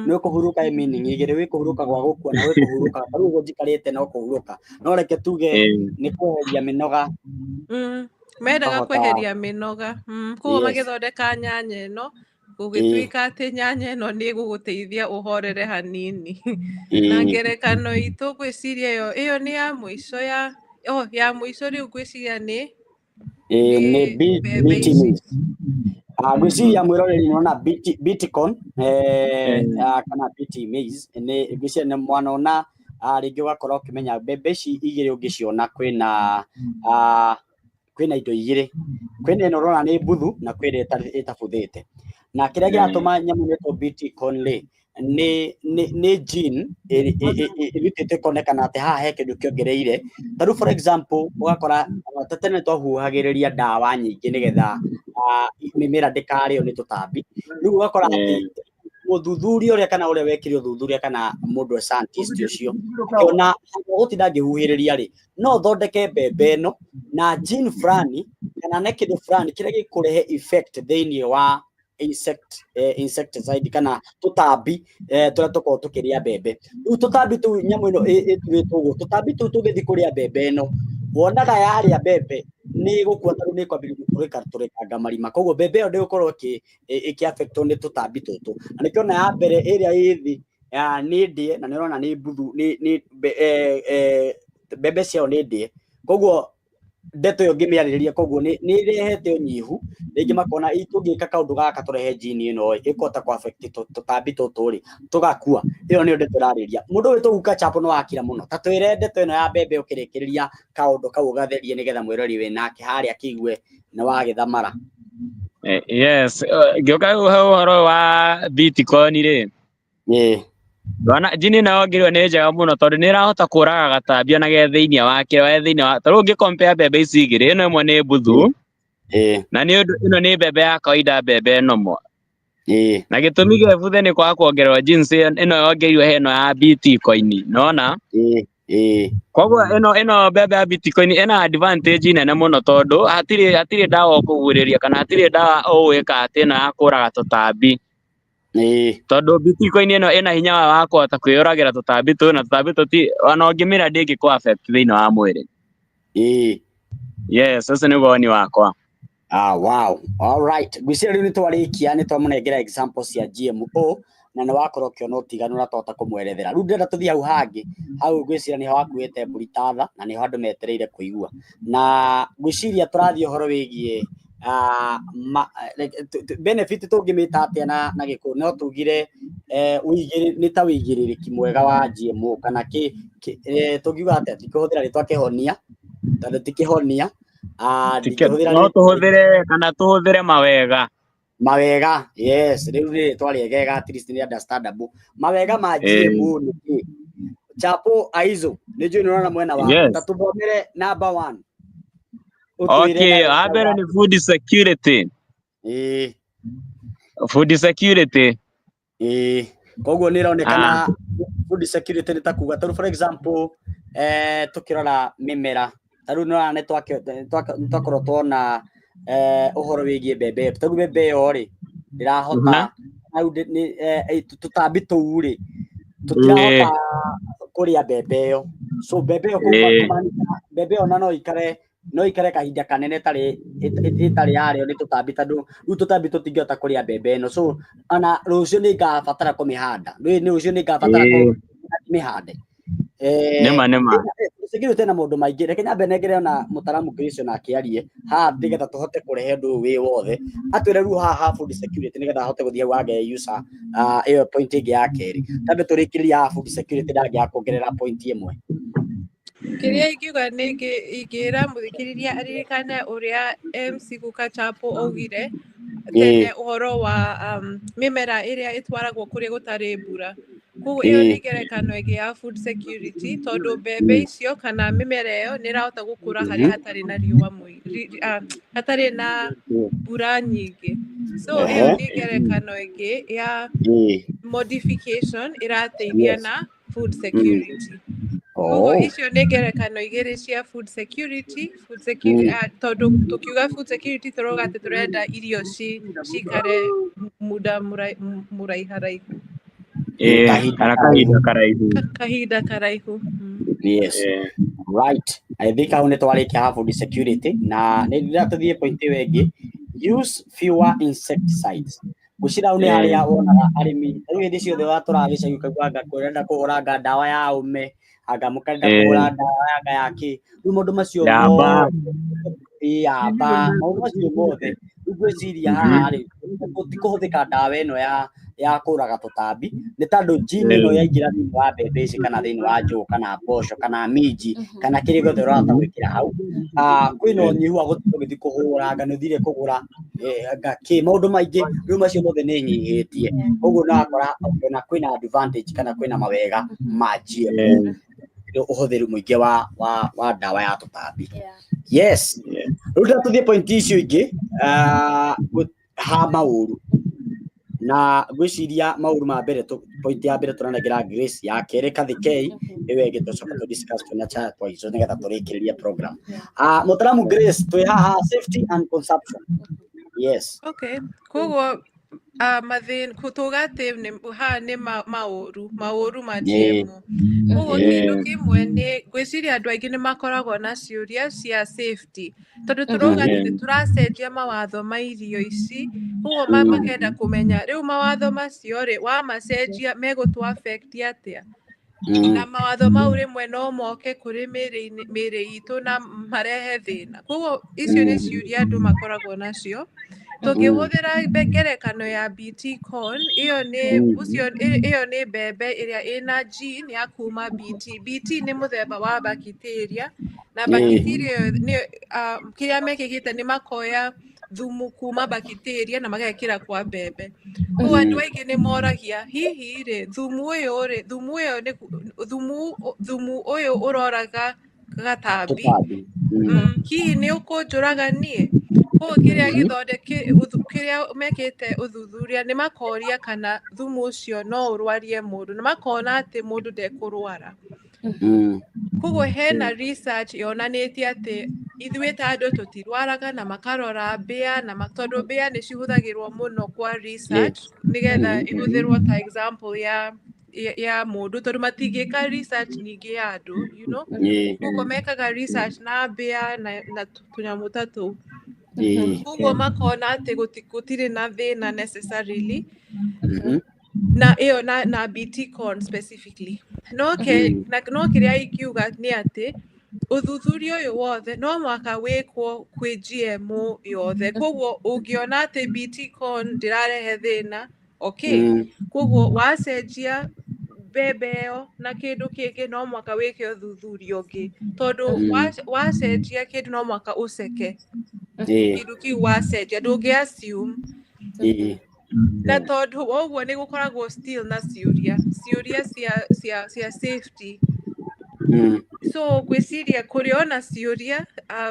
Nĩ kũhurũka ĩ meaning igĩrĩ, wĩ kũhurũka gwa gũkua na wĩ kũhurũka ta rĩu ũguo njikarĩte no kũhurũka, no reke tuge nĩ kweheria mĩnoga. Mendaga kweheria mĩnoga. Koguo magĩthondeka nyanya ĩno gũgĩtuĩka atĩ nyanya ĩno nĩ ĩgũgũteithia ũhorere hanini. Na ngerekano itũ ngwĩciria ĩyo nĩ ya mũico ya ya mũico rĩu ngwĩciria nĩ Nĩ mbembe BT ici. maize. Ngwĩciria mwĩroreri nĩona BT corn kana BT maize, nĩ ngwĩciria nĩ mwanona, rĩngĩ ũgakorwo ũkĩmenya mbembe ici igĩrĩ ũngĩciona kwĩna indo igĩrĩ, kwĩna ĩno ũrona nĩ mbuthu na kwĩna ĩtabuthĩte, na kĩrĩa kĩratũma nyamũ ĩno ĩtwo BT corn rĩ nĩ gene ĩrutĩte ĩkonekana atĩ haha he kĩndũ kĩongereire. Ta rĩu for example ũgakora ta tene twahuhagĩrĩria ndawa nyingĩ nĩgetha mĩmera ndĩkarĩo nĩ tũtambi, rĩu ũgakora atĩ mũthuthuria ũrĩa kana ũrĩa wekire ũthuthuria kana mũndũ scientist ũcio akĩona gũtinda ngĩhuhĩrĩria rĩ, no thondeke mbembe ĩno na gene fulani kana na kĩndũ fulani kĩrĩa gĩkũrehe effect thĩinĩ wa insecticide kana tũtambi tũrĩa tũkoragwo tũkĩrĩa mbembe. Rĩu tũtambi tũu nyamũ ĩno ĩturĩtwo ũguo, tũtambi tũu tũngĩthiĩ kũrĩa mbembe ĩno Wonaga yarĩa mbembe nĩ ĩgũkua tondũ nĩ ĩkwambĩrĩria gũtũrĩka tũrĩkanga marima, koguo mbembe ĩyo ndĩgũkorwo ĩkĩ affectwo nĩ tũtambi tũtũ. Na nĩkĩo ona ya mbere ĩrĩa ĩ thĩ nĩ ndĩe, na nĩ ũrona nĩ mbuthu, nĩ mbembe ciayo nĩ ndĩe, koguo ndeto ĩyo ngĩmĩarĩrĩria, koguo nĩ ĩrehete ũnyihu. Rĩngĩ makona tũngĩka kaũndũ gaka tũrehe gene ĩno ĩ ĩkũhota kũ affect tũtambi tũtũ rĩ, tũgakua. Ĩyo nĩyo ndeto ĩrarĩrĩria. Mũndũ wĩtwo Guka Chapo nĩ wakira mũno, ta twĩre ndeto ĩno ya mbembe ũkĩrĩkĩrĩria kaũndũ kau ũgatherie nĩgetha mwĩrori wĩ nake harĩa akĩigue nĩ wagĩthamara. Yes, ngĩũka ũhoro wa Bitcoin rĩ, Ndona gene ĩno yongereirwo nĩ njega mũno tondũ nĩ ĩrahota kũraga gatambi ona ge thĩinĩ wa kĩrĩa ge thĩinĩ wa, tarĩu ũngĩ compare mbembe ici igĩrĩ, ĩno ĩmwe nĩ mbuthu na nĩ ũndũ ĩno nĩ mbembe ya kawaida, mbembe normal. Na gĩtũmi gĩa buthe nĩ kwaga kuongererwo genes ĩno yongereirwo he ĩno ya Bitcoin, nona? Koguo ĩno mbembe ya Bitcoin ĩna advantage nene mũno tondũ hatirĩ ndawa ũkũhuhĩrĩria kana hatirĩ ndawa ũgwĩka atĩ ĩno ya kũraga tũtambi. Tondũ Bitcoin ĩno ĩna hinya wa kũhota kwĩyũragĩra tũtambi tũu, na tũtambi tũti ona ũngĩmĩrĩa ndĩngĩkũ affect thĩinĩ wa mwĩrĩ. Yes, ũcio nĩguo woni wakwa. Ah, wow. All right. Ngwĩciria rĩu nĩ twarĩkia, nĩ twamũnengera example cia GMO na nĩ wakorwo ũkĩona ũtiganu na twahota kũmwerethera. Rĩu ndĩrenda tũthiĩ hau hangĩ, hau ngwĩciria nĩho hakuĩte mbũri ta tha na nĩho andũ metereire kũigua. Na ngwĩciria tũrathiĩ ũhoro wĩgiĩ benefit tũngĩmĩta atĩa na Gĩkũyũ, no tugire nĩ ta wĩigĩrĩrĩki mwega wa GMO kana tũngiuga atĩa, ndikũhũthĩra rĩtwa kĩhonia tondũ ti kĩhonia. Ndingĩhũthĩra No tũhũthĩre kana tũhũthĩre mawega. Mawega, yes, rĩu nĩ rĩtwa rĩegega, at least nĩ understandable. Mawega ma GMO nĩ kĩ? Chapo Aizo, nĩ njũĩ nĩ ũrona mwena waku. Ta tũthomere number one. Ũtwĩre Okay, na wa mbere nĩ food security. Food security. Ĩĩ. Koguo nĩ ĩronekana food security nĩ ta kuga, tarĩu for example, tũkĩrora mĩmera, tarĩu nĩ ũrona nĩ twakorwo tuona ũhoro wĩgiĩ mbembe, tarĩu mbembe ĩyo rĩ ndĩrahota hau nĩ tũtambi tũu rĩ tũtirahota kũrĩa mbembe ĩyo, so mbembe ĩyo kũmaanisha mbembe ĩyo ona no ikare kahinda kanene ĩtarĩ yarĩo nĩ tũtambi, tondũ rĩu tũtambi tũtingĩhota kũrĩa mbembe ĩno, so ona rũciũ nĩ ngabatara kũmĩhanda, nĩ rũciũ nĩ ngabatara mĩhande. Nĩma nĩma. Security na maũndũ maingĩ, reke nyambe nengere ona mũtaramu Grace ona akĩarie haha nĩgetha tũhote kũrehe ũndũ ũyũ wĩ wothe, atwĩre rĩu haha ha food security nĩgetha ahote gũthiĩ hau ange user ĩyo point ĩngĩ ya kerĩ. Tambe tũrĩkĩrĩrie haha food security, ndangĩaga kuongerera point ĩmwe. Kĩrĩa ingiuga nĩ ingĩra mũthikĩrĩria aririkane ũrĩa MC Guka Chapo augire tene ũhoro wa mĩmera ĩrĩa ĩtwaragwo kũrĩa gũtarĩ mbura. Koguo ĩyo nĩ ngerekano ĩngĩ ya food security, tondũ mbembe icio kana mĩmera ĩyo nĩ ĩrahota gũkũra harĩa hatarĩ na riũa hatarĩ na mbura nyingĩ. So ĩyo nĩ ngerekano ĩngĩ ya modification ĩrateithia na food security. Koguo icio nĩ ngerekano igĩrĩ cia food security. Food security, tondũ tũkiuga food security tũrauga atĩ tũrenda irio cikare muda mũraiharaihu. Ĩĩ, kana kahinda karaihu. Kahinda karaihu. Yes. Right. I think hau nĩ twarĩkia ha food security, na nĩ ndĩrenda tũthiĩ point ĩyo ĩngĩ, use fewer insecticides. Ngwĩciria hau nĩ harĩa wonaga arĩmi rĩu hĩndĩ ciothe watũraga gĩcagi ũkaigua anga ũrenda kũhũra anga ndawa ya ũme, anga mũkenda kũhũra ndawa ya anga ya kĩ, rĩu maũndũ macio Ya mbaa. Mothe ya mbaa, maũndũ macio mothe rĩu ngwĩciria haha rĩ gũtikũhũthĩka ndawa ĩno ya kũraga tũtambi, nĩ tondũ gene ĩno yaingĩra thĩinĩ wa mbembe ici kana thĩinĩ wa njũgũ kana mboco kana minji kana kĩrĩa gĩothe ũrahota gwĩkĩra hau, kwĩna ũnyihu wa gũtinda ũgĩthiĩ kũhũra anga nĩ ũthire kũgũra anga kĩ, maũndũ maingĩ rĩu macio mothe nĩ nyihĩtie. Koguo nĩ ũrakora ona kwĩna advantage kana kwĩna mawega ma GMO, ũhũthĩri mũingĩ wa ndawa ya tũtambi. Yes, rĩu ndĩrenda tũthiĩ point icio ingĩ ha maũru, na ngwĩciria maũru ma mbere point ya mbere tũranengera Grace, ya kerĩ Kathi K, ĩyo ĩngĩ tũcoka tũ discuss twĩna chat kwa icio nĩgetha tũrĩkĩrĩrie program. Mũtaramu Grace, twĩ haha safety and consumption. Yes. Okay, koguo Mathĩna tuga atĩ haha nĩ maũru maũru ma GMO. Koguo kĩndũ kĩmwe nĩ ngwĩciria andũ aingĩ nĩ makoragwo na ciũria cia safety, tondũ tũrauga atĩ nĩ tũracenjia mawatho ma irio ici, koguo makenda kũmenya rĩu mawatho macio rĩ, wamacenjia megũtũ affect atĩa? Na mawatho mau rĩmwe no moke kũrĩ mĩĩrĩ itũ na marehe thĩna. Koguo icio nĩ ciũria andũ makoragwo nacio. Tũngĩhũthĩra ngerekano ya BT corn, ĩyo nĩ ũcio ĩyo nĩ mbembe ĩrĩa ĩna gene ya kuma BT. BT nĩ mũthemba wa bacteria, na bacteria ĩyo nĩ kĩrĩa mekĩkĩte nĩ makoya thumu kuma bacteria na magekĩra kwa mbembe. Koguo andũ aingĩ nĩ moragia, hihi rĩ, thumu ũyũ rĩ, thumu ũyũ nĩ thumu thumu ũyũ ũroraga gatambi, Tũtambi. Hihi nĩ ũkũnjũraga niĩ? Koguo kĩrĩa gĩthondeke kĩrĩa mekĩte ũthuthuria nĩ makoria kana thumu ũcio no ũrwarie mũndũ, na makona atĩ mũndũ ndekũrwara. Koguo hena research yonanĩtie atĩ ithuĩ ta andũ tũtirwaraga, na makarora mbĩa, na tondũ mbĩa nĩ cihũthagĩrwo mũno kwa research nĩgetha ihũthĩrwo ta example ya mũndũ, tondũ matingĩka research nyingĩ ya andũ. Koguo mekaga research na mbĩa na tũnyamũ ta tũu. Koguo makona atĩ gũtirĩ na thĩna necessarily na ĩyo na BT corn specifically. No kĩrĩa ingiuga nĩ atĩ ũthuthuria ũyũ wothe no mũhaka wĩkwo kwĩ GMO yothe. Koguo ũngĩona atĩ BT corn ndĩrarehe thĩna, okay. Koguo wacenjia mbembe ĩyo na kĩndũ kĩngĩ, no mũhaka wĩke ũthuthuria ũngĩ, tondũ wacenjia kĩndũ no mũhaka ũceke kĩndũ kĩu wacenjia, ndũngĩ assume. Na tondũ wa ũguo nĩ gũkoragwo still na ciũria cia safety. So ngwĩciria kũrĩ ona ciũria,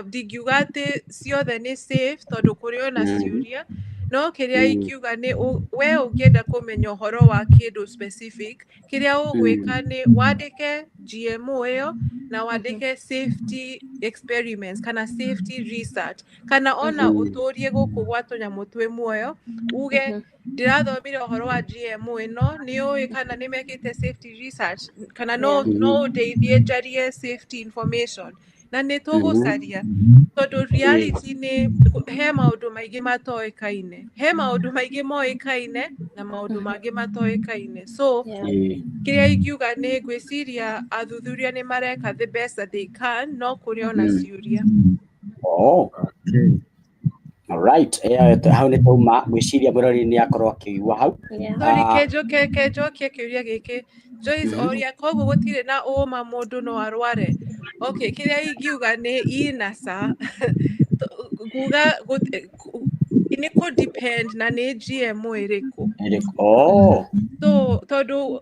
ndingiuga atĩ ciothe nĩ safe, tondũ kũrĩ ona ciũria. No kĩrĩa ingiuga nĩ we ũngĩenda kũmenya ũhoro wa kĩndũ specific, kĩrĩa ũgwĩka nĩ wandĩke GMO ĩyo na wandĩke safety experiments kana safety research, kana ona ũtũrie gũkũ gwa tũnyamũ twĩ muoyo, uge ndĩrathomire ũhoro wa GMO ĩno, nĩ ũĩ kana nĩ mekĩte safety research, kana no ũndeithie njarie safety information, na nĩ tũgũcaria, tondũ reality nĩ he maũndũ maingĩ matoĩkaine, he maũndũ maingĩ moĩkaine na maũndũ mangĩ matoĩkaine. So kĩrĩa ingiuga nĩ ngwĩciria athuthuria nĩ mareka the best that they can, no kũrĩ ona ciũria. Oh. All right. Hau nĩ tauma, ngwĩciria mwĩrori nĩ akorwo akĩigua hau. Sorry, kenjoke kenjokie kĩũria gĩkĩ Joyce oria, koguo gũtirĩ na ũma mũndũ no arware? Okay, kĩrĩa ingiuga nĩ ina ca nguga nĩ kũ depend na nĩ GMO ĩrĩkũ. Ĩrĩkũ? Oh. So tondũ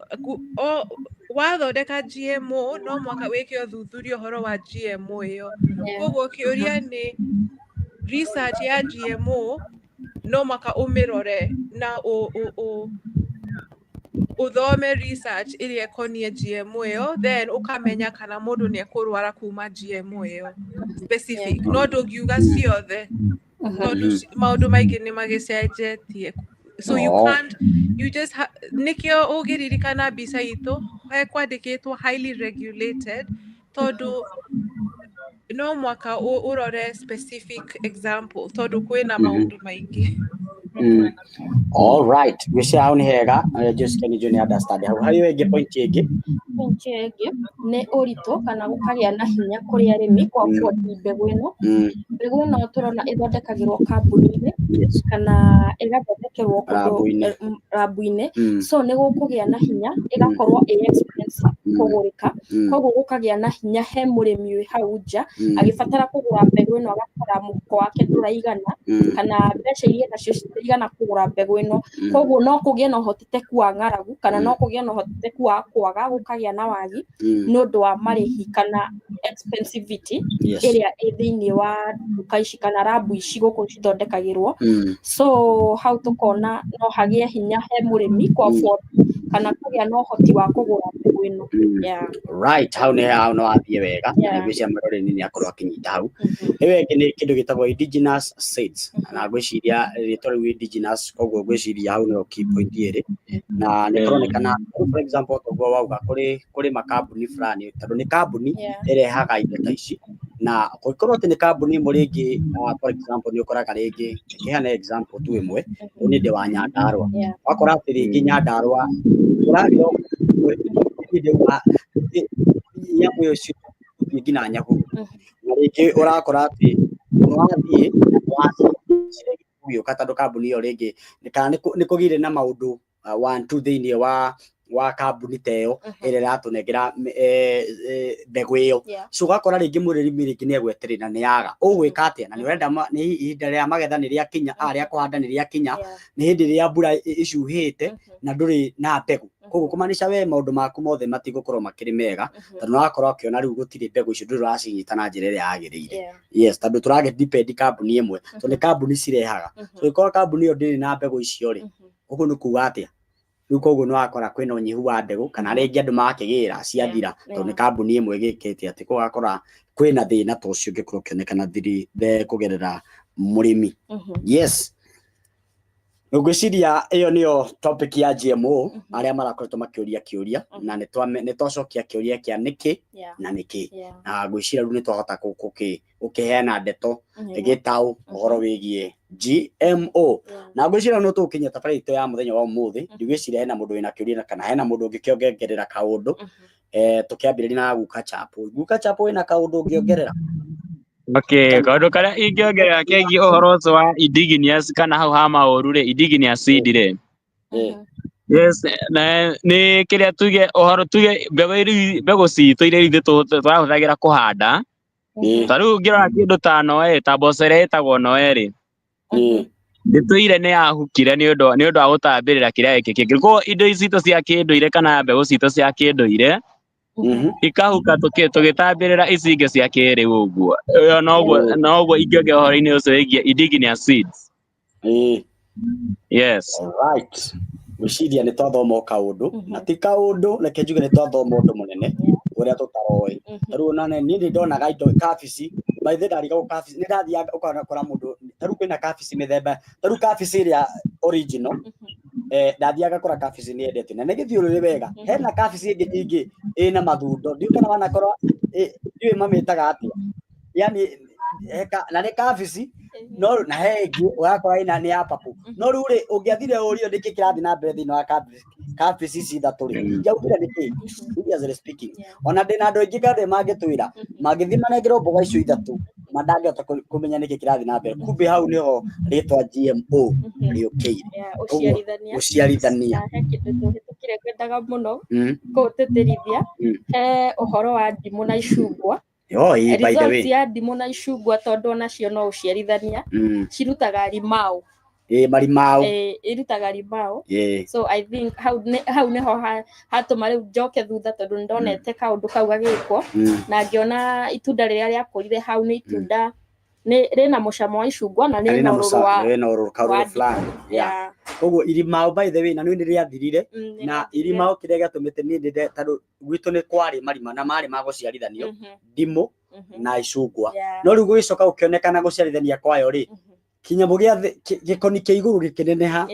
wathondeka GMO no mũhaka wĩke ũthuthuria ũhoro wa GMO ĩyo. Koguo kĩũria nĩ research ya GMO no mũhaka ũmĩrore na ũthome research ĩrĩa ĩkoniĩ GMO ĩyo, then ũkamenya kana mũndũ nĩ ekũrwara kuma GMO ĩyo specific. No ndũngiuga ciothe, tondũ maũndũ maingĩ nĩ magĩcenjetie, so you can't, you just nĩkĩo ũngĩririkana mbica itũ hekwandĩkĩtwo highly regulated, tondũ no mwaka ũrore specific example, tondũ kwĩna maũndũ maingĩ. All right. Ngwĩciria hau nĩ hega. Jessica nĩ nĩ understand hau. Harĩ ĩngĩ, point ĩngĩ. Point ĩyo ĩngĩ nĩ ũritũ kana gũkagĩa na hinya kũrĩ arĩmi kwa afford mbegũ ĩno. Mbegũ ĩno tũrona ĩthondekagĩrwo kambuni-inĩ kana ĩgathondekerwo kũndũ Rabu-inĩ. Rabu-inĩ. So nĩ gũkũgĩa na hinya, ĩgakorwo ĩ expensive kũgũrĩka. Koguo gũkagĩa na hinya he mũrĩmi wĩ hau nja agĩbatara kũgũra mbegũ ĩno, agakora mũhuko wake ndũraigana kana mbeca iria nacio citiigana kũgũra mbegũ ĩno. Koguo no kũgĩe na ũhotekeku wa ng'aragu kana no kũgĩe na ũhotekeku wa kwaga, gũkagĩa na wagi nĩ ũndũ wa marĩhi kana expensivity ĩrĩa ĩ thĩinĩ wa nduka ici kana rabu ici gũkũ cithondekagĩrwo. So hau tũkona no hagĩe hinya he mũrĩmi kũ afford. Kana kũgĩa na ũhoti wa kũgũra mbegũ ĩno. Yeah. Right, hau nĩ hau no wathiĩ wega. Yeah. Na ngwĩciria mwĩroreri nĩ akorwo akĩnyita hau. Ĩyo ĩngĩ nĩ kĩndũ gĩtagwo indigenous seeds, na ngwĩciria rĩtwa rĩu indigenous, koguo ngwĩciria hau nĩho key point ĩrĩ, na nĩ kũronekana, for example, toguo wauga kũrĩ makambuni fulani, tondũ nĩ kambuni ĩrehaga indo ta ici, na kũngĩkorwo atĩ nĩ kambuni ĩmwe rĩngĩ, for example, nĩ ũkoraga rĩngĩ, ngĩheana example tu ĩmwe, rĩu nĩ ndĩ wa Nyandarũa, wakora atĩ rĩngĩ Nyandarũa ũragĩra nyamũ ĩyo gũthiĩ nginya Nyahururu, na rĩngĩ ũrakora atĩ nĩwathiĩ gũgĩũka, tondũ kambuni ĩyo rĩngĩ kana nĩ kũgĩire na maũndũ one two thĩinĩ wa kambuni ta ĩyo ĩrĩa ĩratũnengera mbegũ ĩyo. So ũgakora rĩngĩ mũrĩmi rĩngĩ nĩ egweterera nĩ yaga, ũgwĩka atĩa? Na nĩ ũrenda nĩ ihinda rĩa magetha nĩ rĩakinya, rĩa kũhanda nĩ rĩakinya, nĩ hĩndĩ ĩrĩa mbura ĩcuhĩte na ndũrĩ na mbegũ. Koguo kũmaanisha we maũndũ maku mothe matigũkorwo makĩrĩ mega, tondũ nĩ ũrakorwo ũkĩona rĩu gũtirĩ mbegũ icio, ndũrĩ ũracinyita na njĩra ĩrĩa yagĩrĩire. Yes, tondũ tũragĩ depend kambuni ĩmwe, tondũ nĩ kambuni cirehaga. So ĩkorwo kambuni ĩyo ndĩrĩ na mbegũ icio rĩ, ũguo nĩ kuga atĩa? Rĩu koguo nĩ wakora kwĩna ũnyihu wa mbegũ, kana rĩngĩ andũ makĩgĩra ciathira, tondũ nĩ kambuni ĩmwe ĩgĩkĩte atĩ, koguo ũgakora kwĩna thĩna ta ũcio ũngĩkorwo ũkĩonekana thiri kũgerera mũrĩmi. Yes. Ngwĩciria ĩyo nĩyo topic ya GMO, arĩa marakoretwo makĩũria kĩũria, na nĩ twacokia kĩũria kĩa nĩkĩ na nĩkĩ, na ngwĩciria rĩu nĩ twahota gũkĩheana ndeto gĩtaũ ũhoro wĩgiĩ GMO. Na ngwĩciria no tũgũkinyia tabarĩra itũ ya mũthenya wa ũmũthĩ. Ndigwĩciria hena mũndũ wĩna kĩũria kana hena mũndũ ũngĩkĩongerera kaũndũ. Tũkĩambĩrĩria na Guka Chapo. Guka Chapo, wĩna kaũndũ ũngĩongerera? Okay, kaũndũ karĩa ingĩongerera kegiĩ ũhoro ũcio wa indigenous kana hau ha maũru rĩ, indigenous seed rĩ. Yes, na nĩ kĩrĩa tuge ũhoro tuge mbegũ iria mbegũ citũ iria ithuĩ tũrahũthagĩra kũhanda. Ta rĩu ũngĩrora kĩndũ ta noe, ta mboco ĩrĩa ĩtagwo noe rĩ, ndĩtũire nĩ yahukire nĩ ũndũ wa gũtambĩrĩra kĩrĩa gĩkĩ kĩngĩ. Koguo indo citũ cia kĩndũire kana mbegũ citũ cia kĩndũire ikahuka tũgĩtambĩrĩra ici ingĩ cia kĩrĩu ũguo. Ĩyo noguo ingĩongerera ũhoro-inĩ ũcio wĩgiĩ indigenous seeds. Yes. Alright. Gwĩciria nĩ twathoma o kaũndũ, na ti kaũndũ, reke njuge nĩ twathoma ũndũ mũnene ũrĩa tũtaroĩ. Ta rĩu ona niĩ nĩ ndonaga indo kabici, by the way, ndarigagwo kabici, nĩ ndathiaga ũkona mũndũ, ta rĩu kwĩna kabici mĩthemba, ta rĩu kabici ĩrĩa original, ndathiaga ngakora kabici nĩ endetio na nĩ gĩthiũrũrĩ wega. Hena kabici ĩngĩ ningĩ ĩna mathundo, ndiũĩ kana wanakorwo, ndiũĩ mamĩtaga atĩa, yani na nĩ kabici no na he ĩngĩ ũrakora ĩna nĩ ya purple. No rĩu rĩ, ũngĩathire ũrio nĩkĩ kĩrathiĩ na mbere thĩinĩ wa kabici ici ithatũ rĩ, ingĩaugire nĩkĩ? Seriously speaking, ona ndĩna andũ aingĩ kandĩ mangĩtwĩra mangĩthiĩ manengerwo mboga icio ithatũ, mandangĩhota kũmenya nĩkĩ kĩrathiĩ na mbere. Kumbe hau nĩho rĩtwa GMO rĩũkĩire. Yeah, ũciarithania. Ũciarithania. Na he kĩndũ tũhĩtũkire ngwendaga mũno kũtĩtĩrithia, he ũhoro wa ndimũ na icungwa. Yo, by the Results way. ya ndimũ na icungwa, tondũ onacio no ũciarithania, cirutaga rimau. Ĩ, marimau. Ĩrutaga rimau. So I think hau nĩho hatũma rĩu njoke thutha, tondũ nĩndonete kaũndũ kau gagĩkwo, na ngĩona itunda rĩrĩa rĩakũrire hau nĩ itunda nĩ rĩna mũcamo wa icungwa na rĩna rĩna ũrũrũ wa rĩna ũrũrũ kaũrũrũ wa fulani. ndimũ. Yeah. Koguo irimau, by the way, na nĩ rĩathirire, na nĩrĩathirire. Irimau kĩrĩa gĩatũmĩte niĩ ndĩnde, tondũ gwitũ nĩ kwarĩ marima na marĩ ma gũciarithanio ndimũ na icungwa, no rĩu gũgĩcoka gũkĩonekana gũciarithania kwayo rĩ, kĩnyamũ gĩa gĩkoni kĩa igũrũ gĩkĩneneha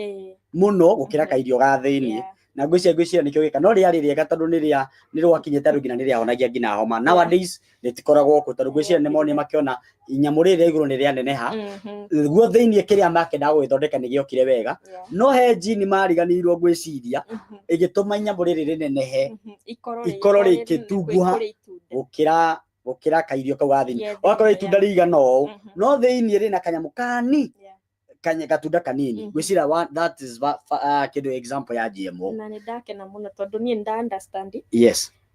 mũno gũkĩra kairio ga thĩiniĩ. Na ngwĩciria nĩkĩo gĩka, no rĩarĩ rĩega tondũ nĩ rwakinyĩte andũ nginya nĩ rĩahonagia nginya homa. Nowadays rĩtikoragwo kuo, tondũ ngwĩciria nĩ monire makĩona inyamũ rĩrĩ rĩa igũrũ nĩ rĩaneneha, guo thĩiniĩ kĩrĩa makendaga gũgĩthondeka nĩ gĩokire wega. No he jini mariganĩirwo, ngwĩciria, ĩgĩtũma inyamũ rĩrĩ rĩnenehe, Ikoro ikoro rĩrĩ rĩkĩtunguha kũrĩ itunda. gũkĩra kairio kau ga thĩiniĩ. Gĩa Ũgakora thĩiniĩ, itunda rĩigana ũũ, no thĩiniĩ rĩna kanyamũ kani, kanya gatunda kanini. Ngwĩciria that is kĩndũ example ya GMO. Na nĩ ndakena mũno tondũ niĩ nda understand.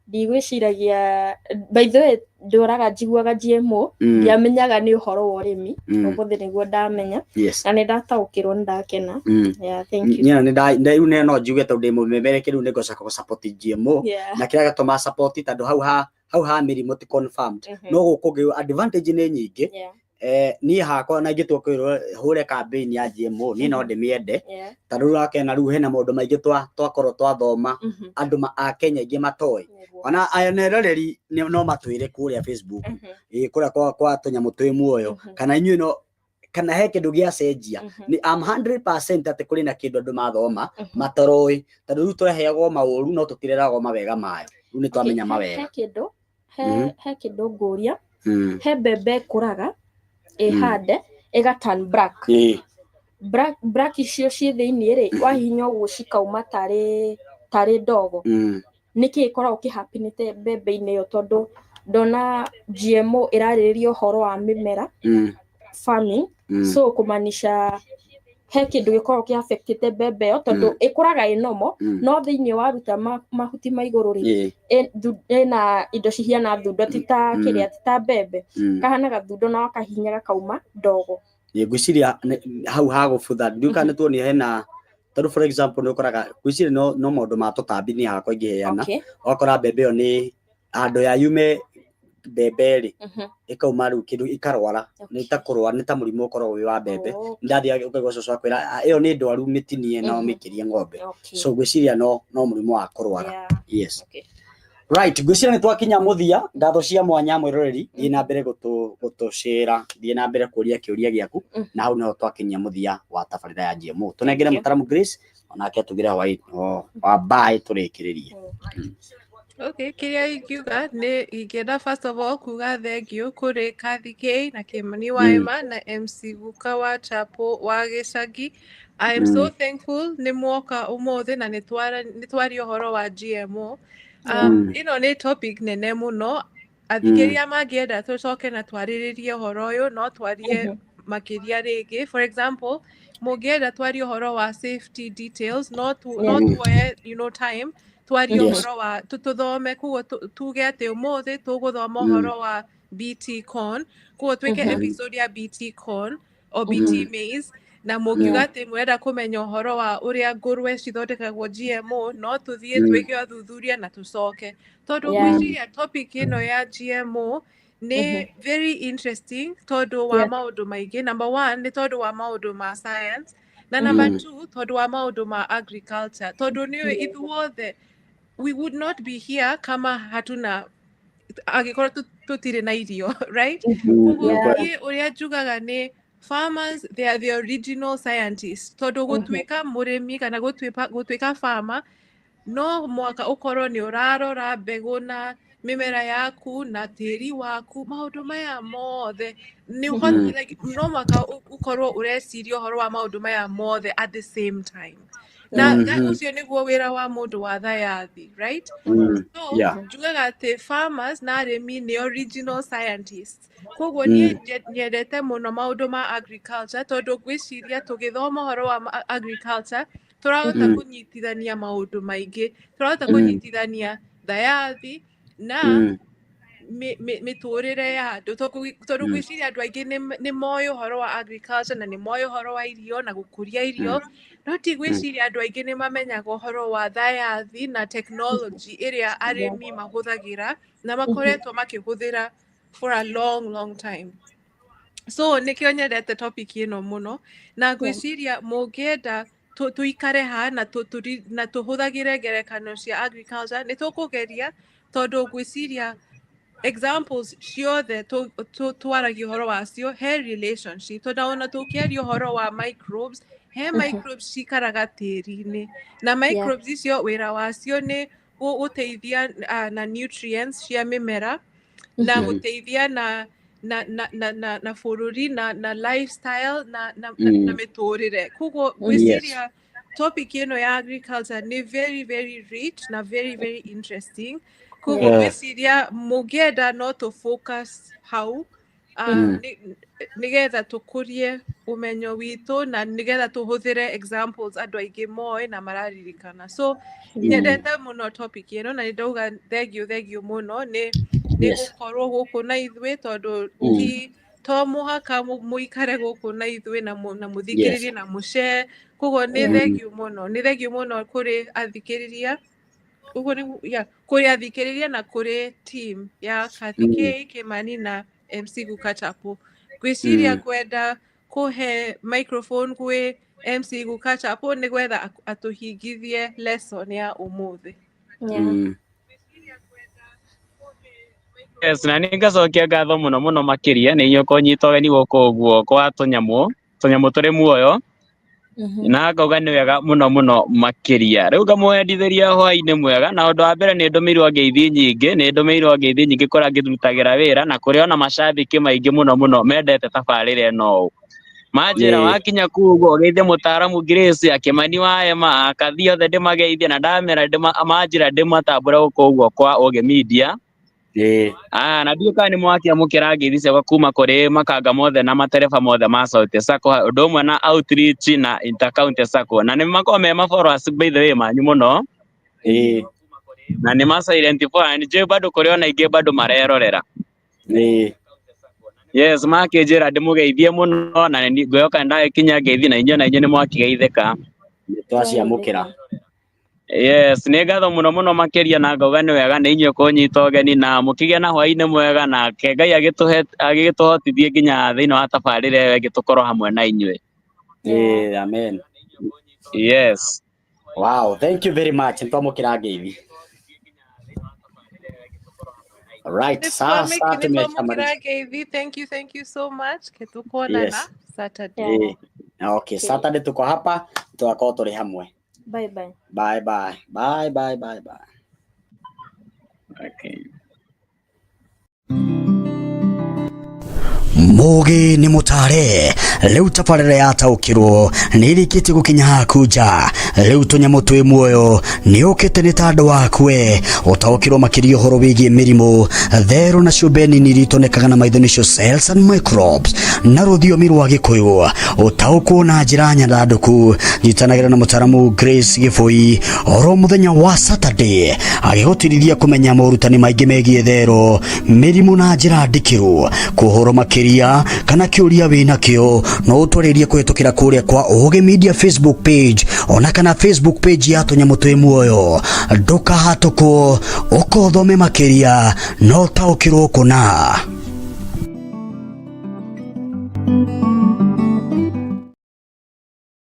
Ndigwĩciragia, by the way, ndũraga njiguaga GMO, ndiamenyaga nĩ ũhoro wa ũrĩmi. Ũmũthĩ nĩguo ndamenya, na nĩ ndataũkĩrwo, nĩ ndakena. Yeah, thank you. Niĩ nĩ rĩu nĩ no njuge tondũ ndĩ mũmemereki, rĩu nĩ ngũcoka gũ-support GMO, na kĩrĩa gĩatũma support, tondũ hau ha mĩrimũ ti confirmed, no gũkũ ũngĩ advantage nĩ nyingĩ. Niĩ hakwa na ingĩtua kwĩrwo hũre campaign ya GMO, niĩ no ndĩmĩende. Ta rĩu wakena rĩu hena maũndũ maingĩ twakorwo twathoma andũ a Kenya aingĩ matoĩ. Ona aya eroreri no matwĩre kũrĩa Facebook, ĩ kũrĩa kwa tũnyamũ twĩ muoyo, kana inyuĩ no kana he kĩndũ gĩacenjia. Ni am 100% atĩ kũrĩ na kĩndũ andũ mathoma mataroĩ, tondũ rĩu tũraheagwo maũru no tũtireragwo mawega mayo. Rĩu nĩ twamenya mawega. He kĩndũ ngũria. He mbembe ĩkũraga ĩhande ĩga turn black. Black black icio ciĩ thĩiniĩ rĩ, wahihinya ũguo cikauma tarĩ ndogo. Nĩkĩ gĩkoragwo kĩhapinĩte mbembe-inĩ ĩyo? Tondũ ndona GMO ĩrarĩrĩria ũhoro wa mĩmera, farming, so kũmaanisha he kĩndũ gĩkoragwo kĩ-affectĩte mbembe ĩyo, tondũ ĩkũraga ĩ normal, no thĩiniĩ waruta mahuti ma igũrũ rĩ, ĩna indo cihiana thundo, ti ta kĩrĩa, ti ta mbembe, kahana gathundo, na wakahihinya gakauma ndogo. Ĩ, ngwĩciria hau hagũbutha ndiũ kana nĩ hena, tondũ for example nĩ ũkoraga, ngwĩciria no maũndũ ma tũtambi nĩ hakwa ingĩheana. Ũgakora mbembe ĩyo nĩ handũ ya yume mbembe rĩ, ĩkauma rĩu kĩndũ ĩkarwara, nĩ ta kũrwara, nĩ ta mũrimũ ũkoragwo wĩ wa mbembe. Ndathiĩ ũkaigua cũcũ akwĩra, "Ah, ĩyo nĩ ndwaru, mĩtinie na ũmĩkĩrie ng'ombe." So ngwĩciria no mũrimũ wa kũrwara. Yes. Right, ngwĩciria nĩ twakinya mũthia. Ngatho cia mwanya mwĩroreri, thiĩ na mbere gũtũcĩra, thiĩ na mbere kũria kĩũria gĩaku. Na hau niho twakinyia mũthia wa tabarĩra ya GMO. Tũnengere Thank you. mũtaramu Grace onake atugĩre hwaĩ wa bye tũrĩkĩrĩrie. Okay, kĩrĩa ingiuga nĩ ingĩenda first of all kuga thank you kũrĩ Kathy K na Kimani Waema na MC Guka wa Chapo wa Gĩcagi. I am so thankful nĩ mwoka ũmũthĩ na nĩ twaria ũhoro wa GMO. Ĩno nĩ topic nene mũno. Athikĩrĩria mangĩenda tũcoke na twarĩrĩrie ũhoro ũyũ, no twarie makĩria rĩngĩ. For example, mũngĩenda twarie ũhoro wa safety details, no tuoye time twarie ũhoro wa tũthome, koguo tuge atĩ ũmũthĩ tũgũthoma ũhoro wa BT corn, koguo twĩke episode ya BT corn o BT maize, na mũngiuga atĩ mwenda kũmenya ũhoro wa ũrĩa ngũrwe cithondekagwo GMO, no tũthiĩ twĩke ũthuthuria na tũcoke, tondũ ngwĩciria topic ĩno ya GMO nĩ very interesting tondũ wa maũndũ maingĩ. Number one nĩ tondũ wa maũndũ ma science, na number two tondũ wa maũndũ ma agriculture, tondũ nĩũĩ ithuothe we would not be here kama hatuna, angĩkorwo tũtirĩ na irio, right? Koguo niĩ ũrĩa njugaga nĩ farmers, they are the original scientists, tondũ gũtuĩka mũrĩmi kana gũtuĩka farmer no mwaka ũkorwo nĩ ũrarora mbegũ na mĩmera yaku na tĩri waku, maũndũ maya mothe nĩ like, no mwaka ũkorwo ũreciria ũhoro wa maũndũ maya mothe at the same time, na ũcio nĩguo wĩra wa mũndũ wa thayathi, right? So njugaga atĩ farmers na arĩmi nĩ original scientists. Koguo niĩ nyendete mũno maũndũ ma agriculture, tondũ ngwĩciria tũgĩthoma ũhoro wa agriculture tũrahota kũnyitithania maũndũ maingĩ, tũrahota kũnyitithania thayathi na mĩtũrĩre ya andũ, tondũ ngwĩciria andũ aingĩ nĩ moĩ ũhoro wa agriculture na nĩ moĩ ũhoro wa irio na gũkũria irio, no ti gwĩciria andũ aingĩ nĩ mamenyaga ũhoro wa thayathi na technology ĩrĩa arĩmi mahũthagĩra na makoretwo makĩhũthĩra for a long, long time. So nĩkĩo nyendete topic ĩno mũno, na ngwĩciria mũngĩenda tũikare haha na na tũhũthagĩre ngerekano cia agriculture, nĩ tũkũgeria, tondũ ngwĩciria examples ciothe twaragia ũhoro wacio he relationship, tondũ ona tũkĩaria ũhoro wa microbes, he microbes cikaraga tĩri-inĩ, na microbes icio wĩra wacio nĩ gũteithia na nutrients cia mĩmera na gũteithia na bũrũri na lifestyle na mĩtũrĩre. Koguo ngwĩciria topic ĩno ya agriculture nĩ very, very rich na very, very interesting. Koguo ngwĩciria mũngĩenda no tũ focus hau nĩgetha tũkũrie ũmenyo witũ na nĩgetha tũhũthĩre examples andũ aingĩ moĩ na mararirikana. So nyendete mũno topic ĩno na nĩ ndauga thank you, thank you mũno nĩ gũkorwo gũkũ na ithuĩ, tondũ ti to mũhaka mũikare gũkũ na ithuĩ na mũthikĩrĩrie na mũshare. Koguo nĩ thank you mũno, nĩ thank you mũno kũrĩ athikĩrĩria, ũguo nĩ yeah, kũrĩ athikĩrĩria na kũrĩ team ya Kathy K, Kimani na MC Guka Chapo. Ngwĩciria ngwenda kũhe microphone gwĩ MC Guka Chapo nĩgetha atũhingithie lesson ya ũmũthĩ. Yes, na nĩ ngacokia ngatho mũno mũno makĩria nĩ inyuĩ kũnyita ũgeni gũkũ ũguo kwa tũnyamũ tũnyamũ tũrĩ muoyo. Na ngauga nĩ wega mũno mũno makĩria. Rĩu ngamwendithĩria hwaĩ-inĩ mwega, na ũndũ wa mbere nĩ ndũmĩirwo ngeithi nyingĩ, nĩ ndũmĩirwo ngeithi nyingĩ kũrĩa ngĩrutagĩra wĩra, na kũrĩ ona macambĩki maingĩ mũno mũno mendete tabarĩra ĩno ũũ. Manjĩra wakinya kũu ũguo ũgeithie mũtaaramu Grace, akĩmani wa Emma, akathi othe ndĩmageithie, na ndamera manjĩra ndĩmatambũre gũkũ ũguo kwa Ũgĩ Media. Na ndiũĩ kana nĩ mwakĩamũkĩra ngeithi ciakwa kuma kũrĩ makanga mothe na matereba mothe ma Sauti Sacco, ũndũ ũmwe na outreach na intercounty Sacco, na nĩ makoragwo me ma followers by the way manyu mũno. Na nĩ ma silent followers, na nĩ njũĩ bado kũrĩ ona aingĩ bado marerorera. Yes, makĩnjĩra ndĩmũgeithie mũno, na nĩ ngwĩhoka ndagĩkinya ngeithi na inyuĩ na inyuĩ nĩ mwakĩgeithĩka. Nĩ twaciamũkĩra. Yes, nĩ ngatho mũno mũno makĩria, na ngauga nĩ wega nĩ inyuĩ kũnyita ũgeni, na mũkĩgĩe na hwaĩ-inĩ mwega, na ke Ngai agĩgĩtũhotithie nginya thĩinĩ wa tabarĩra ĩyo ĩngĩ tũkorwo hamwe na inyuĩ. Amen. Yes. Wow, thank you very much. Nĩ twamũkĩra ngeithi. Right, sasa tumeshamaliza. Ngeithi. Thank you so much. Ke tukonana Saturday. Okay, Saturday tuko hapa, tutakorwo tũrĩ hamwe. Bye bye. Bye bye. Bye bye bye bye. Okay. Mũgĩ nĩ mũtare rĩu tabarĩra yataũkĩrwo nĩ ĩrĩkĩtie gũkinya haku nja. Rĩu tũnyamũ twĩ muoyo nĩ ũkĩte nĩ ta andũ akwe ũtaũkĩrwo makĩria ũhoro wĩgiĩ mĩrimũ, therũ na ciũmbe nini iria itonekaga na maitho nĩcio cells and microbes na rũthiomi rwa Gĩkũyũ. Ũtaũkwo na njĩra nyandandũku. Nyitanagĩra na mũtaaramu Grace Gĩbũi oro mũthenya wa Saturday agĩgũtirithia kũmenya morutani maingĩ megiĩ therũ, mĩrimũ na njĩra ndikĩru. Kũhoro makĩria kana kĩũria wĩnakĩo no ũtwarĩrie kũhĩtũkĩra kũrĩa kwa Ũgĩ Media Facebook page ona kana Facebook page ya tũnyamũ twĩ muoyo. Ndũkahatũkwo, ũkothome makĩria no ũtaũkĩrwo kũna.